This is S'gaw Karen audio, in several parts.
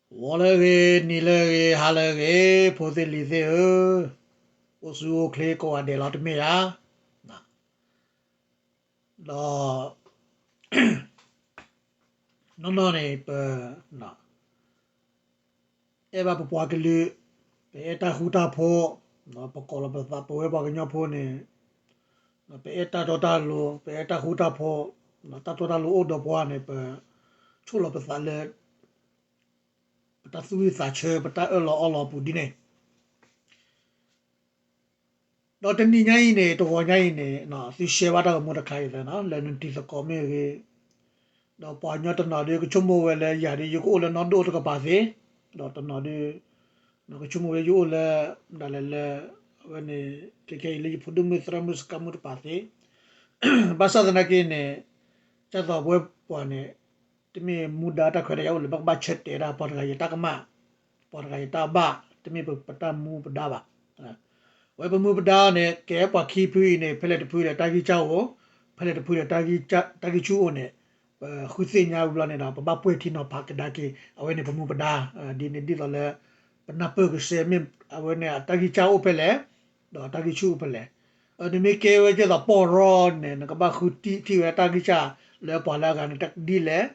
ဂီၤလၢအဂ့ၤ, နံၤလၢအဂ့ၤ, ဟါလၢအဂ့ၤ, ဖိသ့ၣ်လံၤသ့ၣ်ဧၢ, အိၣ်ဆူၣ်အိၣ်ချ့ကိးဂၤဒဲးလီၤ တမ့ၢ်ဧါ. ဒီး နီၢ်နီၢ်န့ၣ် ပ အဲၣ်ဘၣ်ပပှၤကလုာ်, ပအဲၣ်တၢ်ဃူတၢ်ဖိး, ပကိးလီၤပသး ပဝဲပှၤကညီဖိန့ၣ် ပအဲၣ်တၢ်တီတၢ်လိၤ, ပအဲၣ်တၢ်ဃူတၢ်ဖိး, တၢ်တီတၢ်လိၤအိၣ်ဒီးပှၤန့ၣ် ပဆိၣ်လီၤပသးလၢ ပတၢ်သူၣ်ဝံၣ်သးဆၢ ပတၢ်အၢၣ်လီၤအီလီၤအပူၤဒ်န့ၣ် ဒီးတနံၤညါအံၤန့ၣ် တဂီၤညါအံၤန့ၣ် သုဆှၢဘၣ်တၢ်ဂီၤမူတခါအံၤ လၢနတံၤသကိးမ့ၢ်ဂ့ၤ, ဒီးပှၤကညီတနီၤဒုး ကဆိကမိၣ်ဝဲလၢယၤဒုး ယကအိၣ်လၢနီၢ်ဒိၣ်တကပၤသ့, ဒီးတနီၤဒုး ကဆိကမိၣ်ဝဲယအိၣ်လၢ ဒၣ်လဲာ်လၢ အဝဲန့ၣ် ခဲခဲအံၤလၢယဖိဒိၣ်မုၣ်သရၣ်မုၣ်စကါမုၣ်တပၤသ့, ဘၣ်ဆၣ်သနာ်က့န့ၣ် ကၢ်သိးပဝဲပှၤန့ၣ် တမ့ၢ်မူဒါတၢ်ခွဲးတၢ်ယာ်အိၣ်လၢၤ ဘၣ်ကဘၣ်ဆၢတဲာ်ဒၣ်ပှၤတဂၤယတၢ်ကမၣ်, ပှၤတဂၤယတၢ်ဘၣ်, တမ့ၢ်ပတၢ်မူပဒါဘၣ်. အဝဲပမူပဒါန့ၣ် ကဲပှၤခံဖုအံၤန့ၣ် ဖဲလဲၣ်တဖုဒီးတၢ်ဂံၢ်စၢ်အိၣ်, ဖဲလဲၣ်တဖုဒီး တၢ်ဂံၢ်ဆူၣ်အိၣ်န့ၣ် ပဃုသ့ၣ်ညါဝံၤဘျီန့ၣ်ဒီး ပဘၣ်ပှဲၤထံနီၤဖးကဒါက့ၤ အဝဲန့ၣ်ပမူပဒါ, ဒ်န့ၣ်ဒ်သိးလၢ ပနၢ်ပၢၢ်ကစဲမ့ၢ် အဝဲန့ၣ်အတၢ်ဂံၢ်စၢ်အိၣ်ဖဲလဲၣ်, ဒီးတၢ်ဂံၢ်ဆူၣ်အိၣ်ဖဲလဲၣ်. နမ့ၢ်ကဲဝဲကဲသိးပီၢ်ရီန့ၣ် နကဘၣ်ဃုထံၣ်ဝဲတၢ်ဂံၢ်စၢ်လၢပှၤလၢအဂၤန့ၣ်ဒ်လဲၣ်,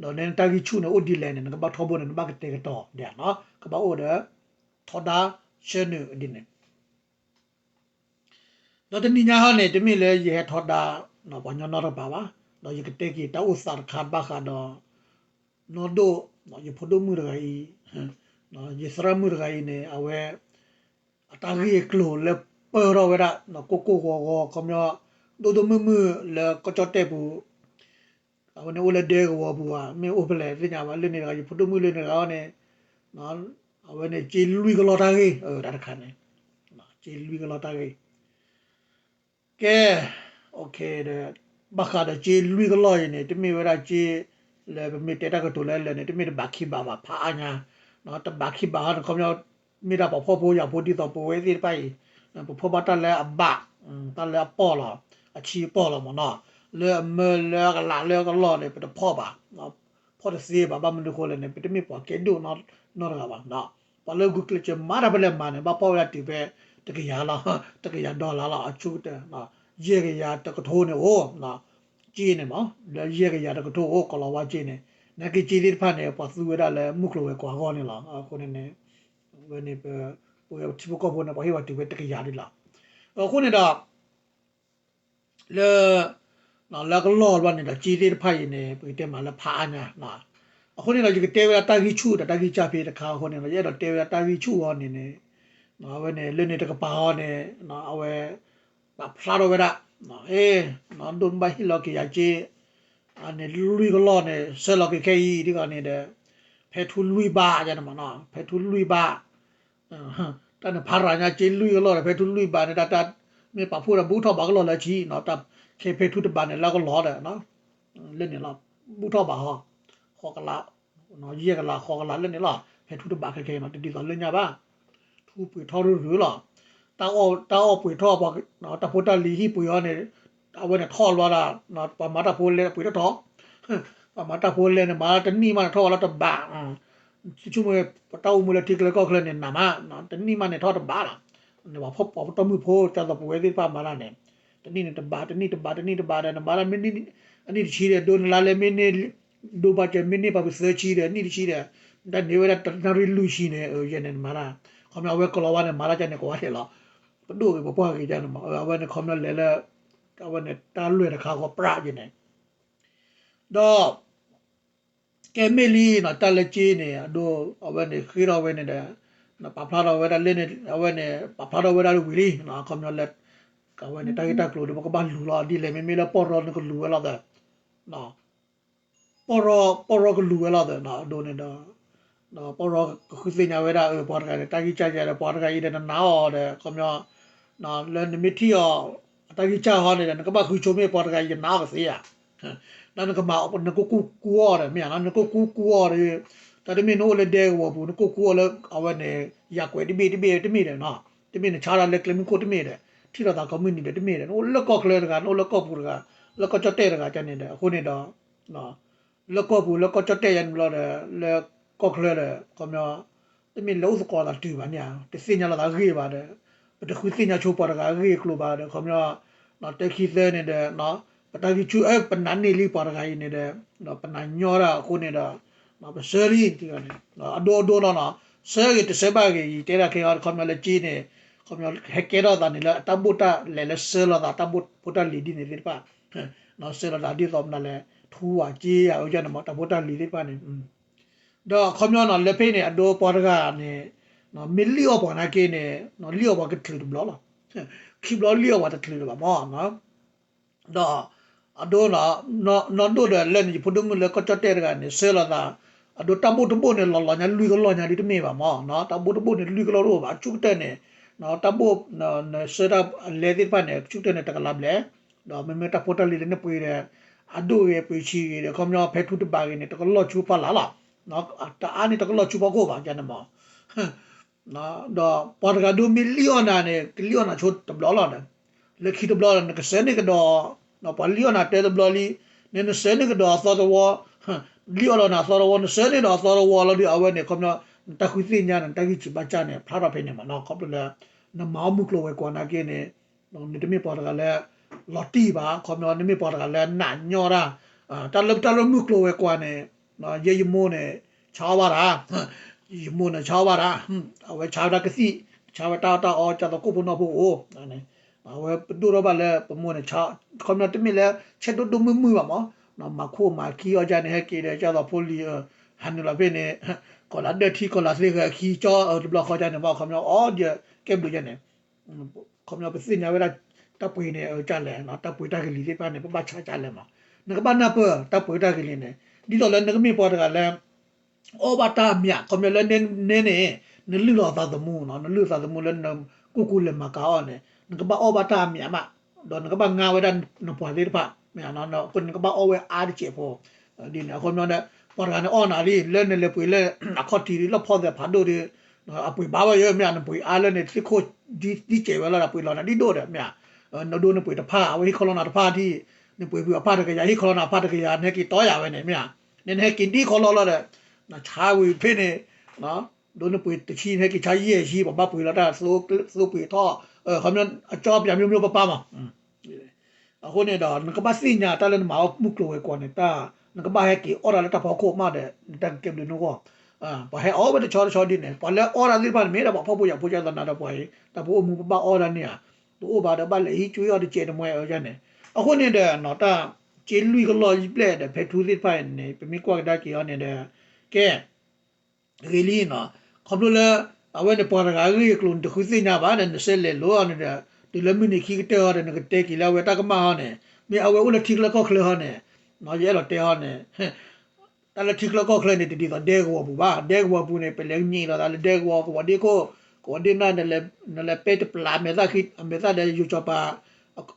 ဒီးနတၢ်ဂံၢ်ဆူၣ်န့ၣ်အိၣ်ဒ်လဲၣ်န့ၣ် နကဘၣ်ထီဘိန့ၣ် နဘၣ်ကတဲာ်ကတီၤဒ်နီၤ ကဘၣ်အိၣ်ဒီး ထီဒါဆၢနုာ်ဒ်န့ၣ် ဒီးတနံၤညါဟီန့ၣ် တမ့ၢ်လၢယဟဲထီဒါ ပှၤကညီနီတဂၤဘၣ်, ဒီးယကတဲက့ၤတၢ်အိၣ်သးတခါဘၣ်ဃးဒီး နီၢ်ဒိၣ် ယဖိဒိၣ်မုၣ်တဂၤအံၤ, ယသရၣ်မုၣ်တဂၤအံၤန့ၣ် အဝဲ အတၢ်ဂ့ၢ်အကျိၤလၢပၢၢ်ထီၣ်ဝဲဒၣ် ကိၢ်ကိၢ်ဂီၤဂီၤ ခီပညီ ဒိၣ်ဒိၣ်မုၢ်မုၢ်လၢကီၢ်ကၠီၣ်တဲၣ်ပူၤ အဝဲန့ၣ်အိၣ်လၢဒဲကဝီၤပူၤဧါ မ့ၢ်အိၣ်ဖဲလဲၣ်သ့ၣ်ညါဘၣ် လၢန့ၣ်တဂၤ ယဖိဒိၣ်မုၣ်လၢန့ၣ်တဂၤအံၤန့ၣ် အဝဲန့ၣ် က့လွံၢ်ကလီၢ်တၢ်ဂ့ၢ် တၢ်တခါန့ၣ် က့လွံၢ်ကလီၢ်တၢ်ဂ့ၢ် ကဲ ဒီး ဘၣ်ဃးဒီးက့လွံၢ်ကလီၢ်အံၤန့ၣ် တမ့ၢ်ဝဲဒၣ်က့ လၢပမ့ၢ်တဲတၢ်ကတိၤလၢလၢာ်န့ၣ် တမ့ၢ်တဘးခံဘးဘၣ် ဖးအါညါ တဘးခံဘးဟီန့ၣ် ခီပညီ မ့ၢ်ဒၣ်ပှၤဖှီၣ်ဖိယာ်ဖိဒ်သိးပဝဲသ့ၣ်တဖၣ်အံၤ ပဖှီၣ်ဘၣ်တၢ်လၢအဘး တၢ်လၢအပီၢ်လီၤ အဆံအပီၢ်လီၤမ့ၢ်နီၤ လၢအမၢလၢအကလးလၢအကလီၢ်န့ၣ် ပတဖှီၣ်ဘၣ် ဖှီၣ်တသ့ဘၣ် ဘၣ်မနုၤအဃိလဲၣ်န့ၣ် ပတမ့ၢ်ပှၤကဲဒိၣ်နီတဂၤဘၣ် ပှၤလၢဂုာ်ကျဲးစၢးမၤတၢ်ဖဲလဲၣ်မၤန့ၣ် ဘၣ်ဖှီၣ်ဝဲဒၣ်တုၤဖဲ တကယၤလီၤ တကယၤဒီလါလီၤ အဆိကတၢၢ် ယဲၢ်ကယၤတကထိန့ၣ်အိၣ် က့န့ၣ်မ့ၢ် လၢယဲၢ်ကယၤတကထိအိၣ် ကီၤလၤဝါက့န့ၣ် နာ်က့က့သ့ၣ်တဖၣ်န့ၣ် ပှၤသူဝဲဒၣ်လၢမုၢ်ကျိၤဝဲၤကွာ်အဂီၢ်န့ၣ်လီၤ အဃိန့ၣ်န့ၣ် ဝဲန့ၣ်ပ ပဝဲထံဖိကီၢ်ဖိန့ၣ် ပှၤဟ့ၣ်ပှၤတုၤဖဲတကယၤဒ်လီၤ အဃိန့ၣ်ဒီး လၢ လၢကလီၢ်ဘျီန့ၣ်ဒီး က့သ့ၣ်တဖၣ်အံၤန့ၣ် ပကတဲမးလၢဖးအါညါ အဃိန့ၣ်ဒီး ယကတဲဝဲဒၣ်တၢ်ဂံၢ်ဆူၣ်ဒီးတၢ်ဂံၢ်စၢ်ဖဲတခါအဃိန့ၣ်ဒီး ယအဲၣ်ဒိးတဲဝဲဒၣ်တၢ်ဂံၢ်ဆူၣ်အီၤန့ၣ်န့ၣ် အဝဲန့ၣ် လၢန့ၣ်တကပၤအီၤန့ၣ် အဝဲ ပာ်ဖျါထီၣ်ဝဲဒၣ် အ့ ဒိၣ်နဘၣ်ဟ့ၣ်လီၤက့ၤယၤက့ အန့ၣ်လွံၢ်ကလီၢ်န့ၣ် ဆဲးလီၤက့ၤခဲအံၤဒ်ဂီၤန့ၣ်ဒီး ဖဲထူလွံၢ်ဘးယၤန့ၣ်မ့ၢ်နီၤ ဖဲထူလွံၢ်ဘး တၢ်န့ၣ်ဖးရၤညါက့လွံၢ်ကလီၢ်ဒီး ဖဲထူလွံၢ်ဘးန့ၣ် တၢ်တၢ် မ့ၢ်ပာ်ဖှိၣ်ဒီး ဘူးထီၣ်ဘးကလီၢ်လၢဆံ တၢ်ခဲဖဲထူတဘးန့ၣ် လၢကလီၢ်ဒီး လၢန့ၣ်လီၤ ဘူးထီၣ်ဘးဟီ ဃိးကလး ယဲၢ်ကလးဃိးကလးလၢန့ၣ်လီၤ ဖဲထူတဘးခဲခဲအံၤနီၤ တဒ်သိးလၢညါဘၣ် ထူပှ့ၤထီၣ်ရူၤရူၤလီၤ တၢ်အီၣ်ပှ့ၤထီၣ် တၢ်ဖိတၢ်လံၤဟံၣ်ပှ့ၤအီၤန့ၣ် အဝဲန့ၣ်ထီၣ်လီၤဒီး ပှၤမၤတၢ်ဖိလဲၤပှ့ၤထီၣ်ထီၣ် ပှၤမၤတၢ်ဖိလဲၤန့ၣ် မၤတနံၣ်မးန့ၣ်ထီၣ်ဝဲလီၤတဘး ဆိကမိၣ် ပတၢ်အိၣ်မူလၢထံကျၢကီၢ်ချၢန့ၣ် နးမး တနံၣ်မးန့ၣ်ထီၣ်တဘးလီၤ ပှၤပှၤပတီၢ်မုၢ်ဖိ ကၢ်သိးပဝဲသ့ၣ်တဖၣ်မၤတၢ်န့ၣ် တနံၣ်န့ၣ်တဘး တနံၣ်တဘး တနံၣ်တဘးဒီး နမၤတၢ်မ့ၢ် အနံၣ်တဆံဒီး ဒိးနလါလဲမ့ၢ်န့ၢ် ဒိးဘၣ်စၢၤမ့ၢ်န့ၢ်ပှၤပသၢဆံဒီး အနံၣ်တဆံဒီး တၢ်န့ၢ်ဝဲဒၣ်တနၣ်ရံၣ်လွံၢ်ဆံန့ၣ် ယဲန့ၣ်နမၤတၢ် ခီပညီအဝဲကလီၤဝါန့ၣ် မၤတၢ်ကန့ၣ်ကဝါထဲလီၤ ပဒိၣ်ဂ့ၤပပှၢ်ဂ့ၤကန့ၣ်မး အဝဲန့ၣ်ခီပညီလဲၤလၢ အဝဲန့ၣ်တၢ်လွဲၢ်တခါဃီပြးယဲန့ၣ် ဒီး ကဲမ့ၢ်လံနီၤ တၢ်လၢက့န့ၣ် အဒိ အဝဲန့ၣ်ဃ့ထီၣ်ဝဲန့ၣ်ဒီး ပာ်ဖျါထီၣ်ဝဲဒၣ်လၢန့ၣ် အဝဲန့ၣ် ပာ်ဖျါထီၣ်ဝဲဒၣ်ဝံၤလံ ခီပညီလၢ အဝဲန့ၣ် တၢ်ဂ့ၢ်တၢ်ကျိၤဒီး ပကဘၣ်လူၤလီၤဒ်လဲၣ် မ့မ့ၢ်လၢပီၢ်ရီန့ၣ်ကလူၤဝဲလီၤသး ပီၢ်ရီ ပီၢ်ရီကလူၤဝဲလီၤသးနီၤ အဒိန့ၣ်ဒီး ဒီးပီၢ်ရီကဃုသ့ၣ်ညါဝဲဒၣ် အၢ ပှၤတဂၤန့ၣ် တၢ်ဂံၢ်စၢ်ယၤဒီး ပှၤတဂၤအံၤဒီးနနာ်အီၤဒီး ခီပညီ လၢနမ့ၢ်ထံၣ်အီၤ အတၢ်ဂံၢ်စၢ်ဟီန့ၣ်ဒီး နကဘၣ်ဃုဆိမ့ၢ်ပှၤတဂၤအံၤယနာ်အီၤကသ့ဧါ ဒီးနကမၤ နကကူကူအီၤဒီး မ့ၢ်ဧါနီၤ နကကူကူအီၤဒီး တၢ်တမ့ၢ်နအိၣ်လၢဒဲကဝီၤပူၤ နကူကူအီၤလၢ အဝဲန့ၣ် ယၤကွဲးတဘ့ၣ်တဘ့ၣ်တမ့ၢ်ဒီးနီၤ တမ့ၢ်နဆါတၢ်လၢကျဲမုၢ်ခိၣ်တမ့ၢ်ဒီး ထံၣ်လိာ်သးကိးမုၢ်နံၤဒီးတမ့ၢ်ဒီး နအိၣ်လၢကီၢ်ချၢတဂၤ နအိၣ်လၢကီၢ်ပူၤတဂၤ လၢကီၢ်ကၠီၣ်တဲၣ်တဂၤန့ၣ်ဒီး အဃိန့ၣ်ဒီး လၢကီၢ်ပူၤလၢကီၢ်ကၠီၣ်တဲၣ်ယၤန့ၣ်ဘျီဒီး လၢ ကီၢ်ချၢဒီး ခီပညီ တမ့ၢ်လဲၤအိၣ်သကိးသးတုၤဘၣ်န့ၣ်ဧါ, တသ့ၣ်ညါလိာ်သးအဂ့ၢ်ဘၣ်ဒီး ပတဃုသ့ၣ်ညါဆိပှၤတဂၤအဂ့ၢ်အကျိၤဘၣ်ဒီး ခီပညီ တဲခံသၢန့ၣ်ဒီး ပတၢ်ဂံၢ်ဆူၣ် ပနာ်န့ၢ်လံပှၤတဂၤအံၤန့ၣ်ဒီး ပနာ်ညီတၢ်အဃိန့ၣ်ဒီး ပဆှၢလံ အဒိအဒိလီၤနီၤ, ဆှၢဂ့ၤတဆှၢဘၣ်ဂ့ၤ ယတဲဒၣ်ခဲအံၤ ခီပညီလၢက့န့ၣ် ခီပညီဟဲကဲထီၣ်သးန့ၣ်လၢအတၢ်ဘိၣ်တၢ်လဲၤလၢဆှၢလီၤသးတၢ်ဘိၣ်ဖိတၢ်လံၤဒ်န့ၣ်သ့ၣ်တဖၣ် ဆှၢလီၤသးဒ်သိးမနုၤလဲၣ် ထူဝါက့ယၤအဝဲန့ၣ်မ့ၢ်တၢ်ဖိတၢ်လံၤသ့ၣ်တဖၣ်န့ၣ် ဒီးခီပညီနီၤ လၢဖဲန့ၣ် အဒိပှၤတဂၤန့ၣ် မ့ၢ်လံၣ်အီၣ်ပှၤနာ်က့န့ၣ် လံၣ်အီၣ်ပှၤကချုးတဘျီလီၤ. ခံဘျီလံၣ်အီၣ်ပှၤတချုးလၢၤဘၣ်မ့ၢ်နီၤ, ဒီး အဒိ နီၢ်ဒိၣ်ဒီးလၢန့ၣ် ယဖိဒိၣ်မုၣ်လၢကီၢ်ကၠီၣ်တဲၣ်တဂၤန့ၣ် ဆှၢလီၤသး အဒိတၢ်ဘိၣ်တဘိၣ်န့ၣ် လီၤလီၤညါလွံၢ်ကလီၢ်ညါဒ်တမ့ၢ်ဘၣ်မ့ၢ်နီၤ, တၢ်ဘိၣ်တဘိၣ်န့ၣ် လွံၢ်ကလီၢ်တအိၣ်ဘၣ် အဆူၣ်ကတၢၢ်န့ၣ် တၢ်ဘိၣ် နဆှၢတၢ်အလဲသ့ၣ်တဖၣ်န့ၣ် အဆူၣ်ကတၢၢ်န့ၣ် တကလးဘျဲၣ်, ဒီးမ့မ့ၢ်တၢ်ဖိတၢ်လံၤလၢနပှ့ၤဒီး အဒိၣ်ဂ့ၤပှ့ၤဆံးဂ့ၤဒီး ခီပညီဖဲထူတဘးဂ့ၤန့ၣ် တကလီၢ်ဆူဖီလာ်လီၤ. တအါန့ၣ်တကလီၢ်ဆူဖီခိၣ်ဘၣ်န့ၣ်မ့ၢ် ဒီးပှၤတဂၤဒိမ့ၢ်လံၣ်အီၣ်နၤန့ၣ် ကလံၣ်အီၣ်နၤဆိတဘျီလီၤဒီး လၢခံတဘျီဒီး နကဆှၢန့ၢ်ကဒီး ပှၤလံၣ်အီၣ်နၤတဲတဘျီလံ, နနဆှၢန့ၢ်ကဒီးအသီတဝီ, လံၣ်အီၣ်လီၤနၤအသီတဝီ နဆှၢန့ၢ်ဒီးအသီတဝီလီၤဒီး အဝဲန့ၣ် ခီပညီ နတၢ်ဃုသ့ၣ်ညါန့ၣ် နတၢ်ဂံၢ်စံးဘါစၢ်န့ၣ် ဖျါထီၣ်ဖဲန့ၣ်မ့ၢ်နီၤ, ခီဖျိလၢ နမၤအီၣ်မုၢ်ကျိၤဝဲၤကွာ်နာ်က့န့ၣ် နတမ့ၢ်ပှၤတဂၤလၢ လီၤတံၢ်ဘၣ်, ခီပညီ နမ့ၢ်ပှၤတဂၤလၢနာ်ညီတၢ်, တၢ်လၢတၢ်လၢမုၢ်ကျိၤဝဲၤကွာ်န့ၣ် ယဲယမိၢ်န့ၣ် ဆါအီၣ်ဘၣ်တၢ်, ယမိၢ်န့ၣ်ဆါအီၣ်ဘၣ်တၢ်, အဝဲဆါဝဲတၢ်ကသံၣ်, ဆါဝဲတၢ်အီၣ်တၢ်အီ ဒ်သိးကိၣ်ဖိနီၢ်ဖိအိၣ်, အဝဲပဒိၣ်ထီၣ်ဘၣ်လၢပမိၢ်န့ၣ် ခီပညီတမ့ၢ်လၢ ဆဲးဒိၣ်ဒိၣ်မုၢ်မုၢ်ဘၣ်မ့ၢ်, မၤခိၣ်မၤခံအီၣ်ဒ်န့ၣ် ဟဲက့ၤဒီး ဒ်သိးဖိလံၤ ဟးနုာ်လီၤဖဲန့ၣ် ကီၤလၤဒၢၣ်ထံကီၤလၤသ့ဂၤခံကၠီတဘျီဃီဒ်န့ၣ်မ့ၢ် ခီပညီ အီၣ်ဒ် ကဲဘျုးဒ်န့ၣ် ခီပညီပသ့ၣ်ညါဝဲဒၣ် တၢ်ပှ့ၤန့ၣ် ကလဲၣ် တၢ်ပှ့ၤတၢ်ကလံၤသ့ၣ်တဖၣ်န့ၣ် ပဘၣ်ဆါကလဲၣ်မ့ၢ်, နကဘၣ်နၢ်ပၢၢ် တၢ်ပှ့ၤတၢ်ကလံၤန့ၣ် ဒ်သိးလၢနကမ့ၢ်ပှၤတဂၤလၢ အီၣ်ဘၣ်တၢ်အမျး ခီပညီလၢနဲန့ၣ် နလုၢ်လီၤသးသမူနီၤ နလုၢ်သးသမူလၢနကူၣ်ကူၣ်လဲၤမၤကၤအီၣ်န့ၣ် နကဘၣ်အီၣ်ဘၣ်တၢ်အမျးမး, ဒီးနကဘၣ်ငါဝဲဒၣ်နပှၤသ့ၣ်တဖၣ် မ့ၢ်ဧါ, နကဘၣ်အီၣ်ဝဲအါတစဲးဖိ ဒ်န့ၣ် အခီပညီဒီး ပှၤတဂၤန့ၣ်အီၣ်နၤလံ လၢနလဲၤပှ့ၤလၢ အခီၣ်ထံးလၢဖီၣ်သဲးဖးဒိၣ်ဒီး အပှ့ၤဘၣ်ဝဲယဲ မ့ၢ်ဧါ နပှ့ၤအါလၢန့ၣ် သ့ၣ်ခိၣ်ဒ်စဲးဝဲလီၤဒီး ပှ့ၤလီၤနၤဒ်ဒိၣ်ဒီး မ့ၢ်ဧါ, နဒိနပှ့ၤတဖၣ် အဝဲဟ့ၣ်ခီလီၤနၤတဖၣ်ဒ် နပှ့ၤဖုးအဖၣ်တကယၤ ဟ့ၣ်ခီလီၤနၤအဖၣ်တကယၤ နဟဲက့ၤတီယၤဝဲန့ၣ် မ့ၢ်ဧါ, နနဟဲက့ၤဒ်ခီလီၤလီၤဒီး နဆါဝံၤဖဲန့ၣ် ဒိနပှ့ၤတဆံ နဟဲက့ၤဆါယဲၢ်ဆံ ပှၤဘၣ်ပှ့ၤလီၤတၢ် သိပှ့ၤထီၣ် ခီပညီ အကၠီပၠးမျိုးမျိုးပပၢ်မး အဃိန့ၣ်ဒီး နကဘၣ်သ့ၣ်ညါတၢ်လၢနမၤအီၣ်မုၢ်ကျိၤဝဲၤကွာ်န့ၣ် တၢ် နကဘၣ်ဟဲက့ၤအီၣ်တၢ်လၢတၢ်ဖီခိၣ်မးဒီး နတၢ်ကကဲဘျုးနဂီၢ်, ပှၤဟဲအီၣ်ဝဲတဆီတဆီဒ်န့ၣ် ပှၤလၢအီၣ်တၢ်သ့ၣ်တဖၣ်န့ၣ် မ့ၢ်ဒၣ်ပှၤဖှီၣ်ဖိယာ်ဖိ ကၢ်သနာ်ဒီးပှၤအံၤ တၢ်ပအိၣ်မူပဘၣ်အီၣ်တၢ်န့ၣ်ဧါ, တအိၣ်ဘၣ်ဒီးဘၣ်လဲၤဟံးကွံာ်အီၣ်တစဲးတမှဲအၢန့ၣ်, အဃိန့ၣ်ဒီး တၢ်က့လွံၢ်ကလီၢ်ယဘျဲၣ်ဒီး ဖဲထူသ့ၣ်တဖၣ်န့ၣ် ပမ့ၢ်ကွၢ်ကဒါက့ၤအီၤန့ၣ်ဒီး ကဲ ဂ့ၤလံနီၤ, ခီဖျိလၢ အဝဲန့ၣ်ပှၤတဂၤအဂ့ၢ်အကျိၤန့ၣ် တဃုသ့ၣ်ညါဘၣ်ဒီး နဆဲးလဲၤလိၤအီၤန့ၣ်ဒီး တုၤလၢမုၢ်နံၤခံကတၢၢ်အီၤဒီး နကတဲက့ၤလၢအဝဲတၢ်ကမၣ်အီၤန့ၣ် မ့ၢ်အဝဲအိၣ်လၢထံချၢကီၢ်ချၢအီၤန့ၣ် ယအဲၣ်ဒိးတဲအီၤန့ၣ် တၢ်လၢထံချၢကီၢ်ချၢန့ၣ် တဒ်သိးဒဲကဝီၤပူၤဘၣ်, ဒဲကဝီၤပူၤန့ၣ် ပလဲၤကညံးလိာ်သးလၢဒဲကဝီၤ ကဝီၤဒ့ခိၣ် ကဝီၤဒ့နၢ် နလဲၤပဲတပျးမဲာ်သၣ်ဒီးယိၤစီၤပၤ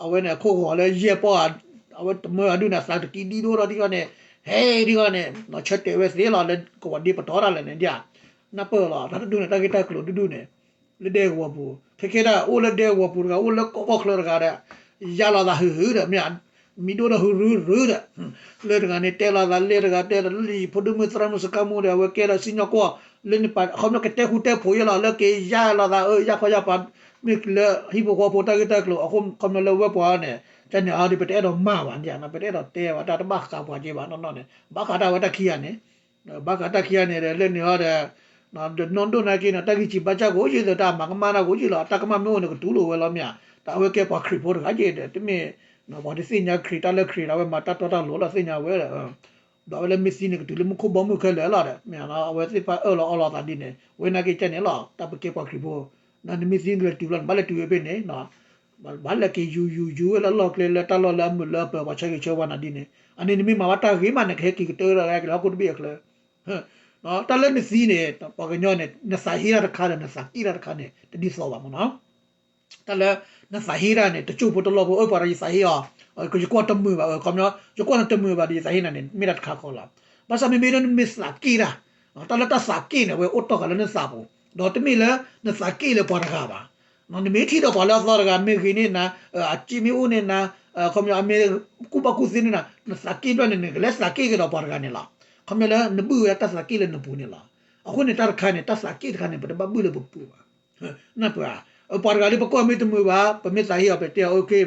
အဝဲန့ၣ်အခိၣ်ဂီၤလၢယဲၢ်ပီၢ် အဝဲတမၢအဒုန့ၣ် အသးတကံဒံဒိၣ်ထီၣ်ဒံးအီၤန့ၣ် ဟဲဒံးအီၤန့ၣ် ဆၢတဲာ်ဝဲသ့လီၤလၢကဝီၤဒ့ပတီၢ်တၢ်လဲၣ်န့ၣ်ဒ် နၢ်ပၢၢ်လီၤ တၢ်တဒူၣ်န့ၣ် တၢ်ဂ့ၢ်တၢ်ကျိၤဒူၣ်ဒူၣ်န့ၣ် လၢဒဲကဝီၤပူၤ ခဲခဲဒၣ်အိၣ်လၢဒဲကဝီၤပူၤတဂၤ အိၣ်လၢကီၢ်ကီၢ်ချၢတဂၤဒီး ယါလီၤသးဟုၣ်ဟုၣ်ဒီး မ့ၢ် မံၤဒိၣ်ဒီးဟုၣ်ရုၢ်ရုၢ်ဒီး လၢတဂၤန့ၣ်တဲလီၤသးလၢတဂၤတဲဒီး လၢယဖိဒိၣ်မုၣ်သရၣ်မုၣ်စကါမူဒီး အဝဲကဲဒီးစံၣ်ညီၣ်ကွီၢ် လၢန့ၣ်ပာ် အခီပညီကတဲဃူတဲဖိးယဲလီၤ လၢက့ၤယါလီၤသးအၢ ယါခီယါပၤ မ့ၢ်လၢဟံၣ်ဖိဃီဖိတၢ်ဂ့ၢ်တၢ်ကျိၤ အခီပညီလၢဝဲပှၤန့ၣ် ကန့ၣ်အီၤဒီး ပတအဲၣ်ဒိးမၤဘၣ်န့ၣ် ပတအဲၣ်ဒိးတဲဘၣ် တၢ်တဘၣ်ဃးပှၤက့ဘၣ်နီၢ်နီၢ်န့ၣ် ဘၣ်ဃးတၢ်ဝဲတၢ်ခံဂၤန့ၣ် ဘၣ်ဃးတၢ်ခံဂၤန့ၣ်ဒီး လၢန့ၣ်အီၤဒီး ဒီးနီၢ်ဒိၣ်နာ်က့န့ၣ် တၢ်ဂံၢ်စံးဘါစၢ်ကအိၣ်ယံာ်ဒီး တၢ်မၤကမၣ်တၢ်ကအိၣ်ယံာ်လီၤ တၢ်ကမၣ်မ့ၢ်အိၣ်န့ၣ် ကတူၢ်လိာ်ဝဲလီၤမ့ၢ်ဧါ တၢ်အဝဲကဲပှၤခရံာ်ဖိတဂၤက့ဒီး တမ့ၢ် ပှၤတသ့ၣ်ညါခရံာ် တၢ်လၢခရံာ်ဒီး အဝဲမၤတၢ်တီတၢ်လိၤလီၤ သ့ၣ်ညါဝဲဒီး ဒီးအဝဲလၢမ့ၢ်သံန့ၣ် ကတုၤလၢမူခိၣ်ဘီမုၢ်ခဲလၢာ်လီၤဒီး မ့ၢ်ဧါနီၤ အဝဲသ့ၣ်တဖၣ်အၢၣ်လီၤအီလီၤသးဒ်န့ၣ် ဝဲနာ်က့ကဲန့ၣ်လီၤ တၢ်ပကဲပှၤခရံာ်ဖိ နမ့ၢ်သံနကလဲၤတုၤလီၤ နဘၣ်လဲၤတုၤဝဲဖဲန့ၣ် ဘၣ်လဲၤက့ၤယူၤယူၤယူၤဝဲလၢအလီၢ်ကျဲလၢတၢ်လီၢ်လၢအမုာ်လၢအပၢၤ ပှၤဆၢဂ့ၤဆၢဝါနၤဒ်န့ၣ် အန့ၣ်နမ့ၢ်မၤဘၣ်တၢ်ဂ့ၤမးန့ၣ် ကဟဲက့ၤကတၢၢ်လၢက့ၤလၢဟီၣ်ခိၣ်တဘ့ၣ်အချၢ တၢ်လၢနသံန့ၣ် ပှၤကညီန့ၣ် နသးဟ့တၢ်တခါဒီး နသးက့ၣ်တၢ်တခါန့ၣ် တဒ်သိးဘၣ်မ့ၢ်နီၤ တၢ်လၢ နသးဟ့တၢ်န့ၣ် တစိၢ်ဖိတလီၢ်ဖိ အၢ ပှၤဒီးယသးဟ့အီၤ ယကွၢ်တမုာ်ဘၣ် ခီပညီ ယကွၢ်နတမုာ်ဘၣ်ဒီးယသးဟ့နၤန့ၣ် မ့ၢ်တၢ်တခါဃီလီၤ. ဘၣ်ဆၣ်မ့မ့ၢ်လၢနမ့ၢ်သးက့ၣ်တၢ် တၢ်လၢတၢ်သးက့ၣ်န့ၣ် အဝဲအိၣ်တီၢ်ဃာ်လၢနသးပူၤ ဒီးတမ့ၢ်လၢ နသးက့ၣ်လၢပှၤတဂၤဘၣ်. နမ့ၢ်ထံၣ်ဒီးပှၤလၢအသီတဂၤ မ့ၢ်ဂ့ၤန့ၢ်နၤ အစ့မ့ၢ်အိၣ်န့ၢ်နၤ ခီပညီ အမ့ၢ်ကူၣ်ဘၣ်ကူၣ်သ့န့ၢ်နၤ နသးက့ၣ်ဘျီန့ၣ် နကလဲၤသးက့ၣ်က့ၤဒီးပှၤတဂၤန့ၣ်လီၤ. ခီပညီလၢနဘုၣ်ဝဲတၢ်သးက့ၣ်လၢနပူၤန့ၣ်လီၤ. အဃိန့ၣ် တၢ်တခါန့ၣ် တၢ်သးက့ၣ်တခါန့ၣ် ပတဘၣ်ဘုၣ်လၢပပူၤဘၣ်. နၢ်ပၢၢ်ဧါ, ပှၤတဂၤလၢပကွၢ်မ့ၢ်တမုာ်ဘၣ်, ပမ့ၢ်သးဟ့အီၤ ပတဲအီၤ okay,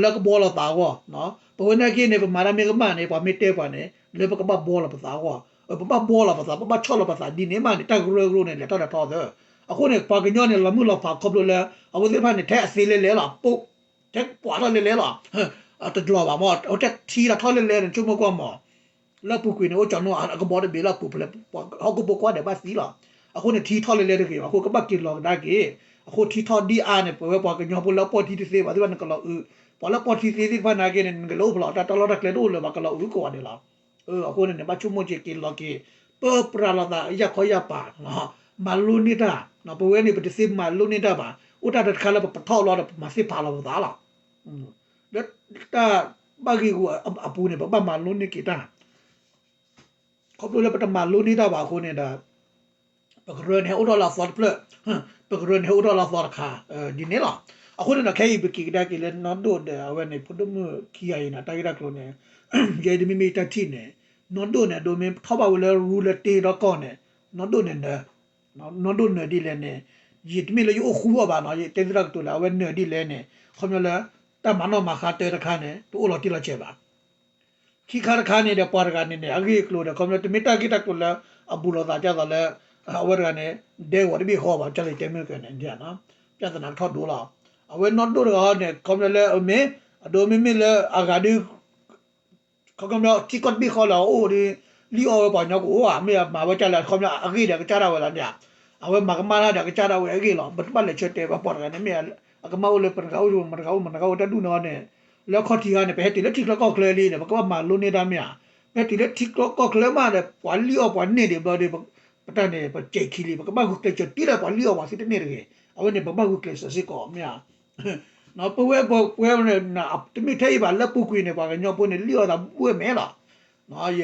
လၢကဘှီလီၤသးအဂီၢ်, ပဝဲနာ်က့န့ၣ် ပမၤတၢ်မ့ၢ်ကမၣ်န့ၣ် ပှၤမ့ၢ်တဲပှၤန့ၣ် လၢပကဘၣ်ဘှီလီၤပသးအဂီၢ်, ပဘၣ်ဘှီလီၤပသး ပဘၣ်ဆီၣ်လီၤပသးဒ်န့ၣ်မးန့ၣ် တၢ်ကရၢကရိန့ၣ် လဲၤထီၣ်လဲၤထီသၢ. အဃိန့ၣ် ပှၤကညီန့ၣ် လီၤမုၢ်လီၤဖးခီဖျိလၢ အဝဲသ့ၣ်တဖၣ်န့ၣ် ထဲအသ့လဲၤလဲၤလီၤ, ထဲပှၤထီၣ်လဲၤလဲၤလီၤ, တလီၤဘၣ်မ့ၢ် ထဲထံထီၣ်လဲၤလဲၤန့ၣ် ဆိကမိၣ်ကွၢ်မး လၢအပူၤကွံာ်န့ၣ် အိၣ်ကၠီနီၣ်အကဘီတဘ့ၣ်လၢအပူၤဖျဲး ဟီၣ်ခိၣ်ဖိခွါဒဲးဘၣ်သံလီၤ. အဃိန့ၣ် ထံထီၣ်လဲၤလဲၤတဂ့ၤဘၣ် အဃိကဘၣ်က့ၤလီၤကဒါက့ၤ. အဃိထံထီၣ်ဒ်အါန့ၣ် ပဝဲပှၤကညီဖိလၢအပီၢ်ထံတသ့ဘၣ်သ့ၣ်တဖၣ်န့ၣ် ကလီၤအုး, ပှၤလၢပီၢ်ထံသ့သ့ၣ်တဖၣ်နာ်က့န့ၣ် နကလဲၤအိၣ်ဖဲလဲၣ် တၢ်လီၢ်တၢ်ကျဲတအိၣ်လၢၤဘၣ် ကလီၤအုးကိးဂၤဒဲးလီၤ. အဃိန့ၣ်န့ၣ် ဘၣ်ဆိကမိၣ်က့ၤက့ၤလီၤက့ၤ ပၢပြးလိာ်သးယၢ်ခီယၢ်ပၤ မၤလိန့ၢ်တၢ်, ပဝဲန့ၣ် ပတသ့မၤလိန့ၢ်တၢ်ဘၣ်, အိၣ်တၢ်တခါလၢပပထီၣ်လီၤဒီး ပမၤသ့ၣ်ဖးလီၤပသးလီၤ. လၢတၢ်ဘၣ်ဂ့ၢ်ဂူာ်အပူၤန့ၣ် ပဘၣ်မၤလိန့ၢ်က့ၤတၢ်, ခီဖျိလၢပတမၤလိန့ၢ်တၢ်ဘၣ်အဃိန့ၣ်ဒီး ပကရၢန့ၣ်ဟဲအိၣ်ထီၣ်လၢအသီတဖျၢၣ်, ပကရၢန့ၣ်ဟဲအိၣ်ထီၣ်လၢအသီတခါ, ဒ်န့ၣ်လီၤ. အဃိန့ၣ်ဒီး ခဲအံၤပက့ၤကဒါက့ၤလၢနီၢ်ဒိၣ်ဒီး အဝဲန့ၣ် ဖိဒိၣ်မုၣ်ခံဂၤအံၤန့ၣ် တၢ်ဂ့ၢ်တၢ်ကျိၤန့ၣ်, ယဲဒ်မ့မ့ၢ်ယတၢ်ထံၣ်န့ၣ်, နီၢ်ဒိၣ်န့ၣ် အဒိမ့ၢ်ထီၣ်ဘၣ်ဝဲလၢရူလၢတ့ဒီကီၢ်န့ၣ်, နီၢ်ဒိၣ်န့ၣ်နၢၤ, နီၢ်ဒိၣ်နၢၤဒ်လဲၣ်န့ၣ်, ယတမ့ၢ်လၢယအိၣ်ဃူအီၤဘၣ်နီၤ, ယတဲသုတၢ်ကတိၤလၢ အဝဲနၢၤဒ်လဲၣ်န့ၣ် ခီပညီလၢ တၢ်မၤနီၣ်မၤဃါတၢတခါန့ၣ် တအိၣ်လီၤတံၢ်လီၤဆဲးဘၣ်. ခံခါတခါန့ၣ်ဒီး ပှၤတဂၤန့ၣ်န့ၣ် အဂ့ၢ်အကျိၤဒီး ခီပညီတမ့ၢ်တၢ်ဂ့ၢ်တၢ်ကျိၤလၢ အဘူးလိာ်သးဒ်သိးလၢ အဝဲတဂၤန့ၣ် ဒဲကဝီၤတဘ့ၣ်ဃီဘၣ် ကၢ်လၢယတဲမုၢ်ကဲန့ၣ် ဒ်နီၤ ပြဿနာကထီၣ်ဒိလီၤ. အဝဲနီၢ်ဒိၣ်တဂၤဟီန့ၣ် ခီပညီလၢအမ့ၢ် အဒိမ့မ့ၢ်လၢအဂၤဒုး ခီပညီထံကီၢ်တဘ့ၣ်ဃီလၢအအိၣ်ဒီး လံၣ်အီၣ်ဝဲပှၤကညီကအိၣ်ဧါ, မ့ၢ်မၤဝဲကၢ်လၢ ခီပညီအဂ့ၢ်ဒီးကစၢ်ဒၣ်ဝဲလီၤန့ၣ်ဧါ. အဝဲမၤကမၣ်တၢ်ဒီးကစၢ်ဒၣ်ဝဲအဂ့ၢ်လီၤ. ပတဘၣ်လဲၤဆၢတဲာ်ဘၣ်ပှၤတဂၤန့ၣ် မ့ၢ်အကမၣ်အိၣ်လၢပတဂၤအိၣ် မတဂၤအိၣ် မတဂၤအိၣ်တၢ်ဒူၣ်န့ၣ်န့ၣ်, လၢခီၣ်ထံးခါန့ၣ် ပဟဲတုၤလၢထံချၢကီၢ်ချၢလံန့ၣ် ပကဘၣ်မၤလိန့ၢ်တၢ်မ့ၢ်ဧါ. ပဟဲတုၤလၢထံချၢကီၢ်ချၢမးဒီး ပှၤလံၣ်အီၣ်ပှၤန့ၢ်ဒံးဘျီဒီး ပတၢ်န့ၣ် ပစဲးခံလံ ပကဘၣ်ဂုာ်ကျဲးစၢးတုၤလၢပှၤလံၣ်အီၣ်ပှၤသ့တန့ၢ်တဂ့ၤ. အဝဲန့ၣ် ပကဘၣ်ဂုာ်ကျဲးစၢးစ့ၢ်ကီးမ့ၢ်ဧါ. ပဝဲပဝဲန့ၣ် တမ့ၢ်ထဲအံၤဘၣ် လၢပူၤကွံာ်န့ၣ် ပှၤကညီဖိန့ၣ် လံၣ်အီၣ်သးဘှဲၣ်မဲာ်လီၤ. ယ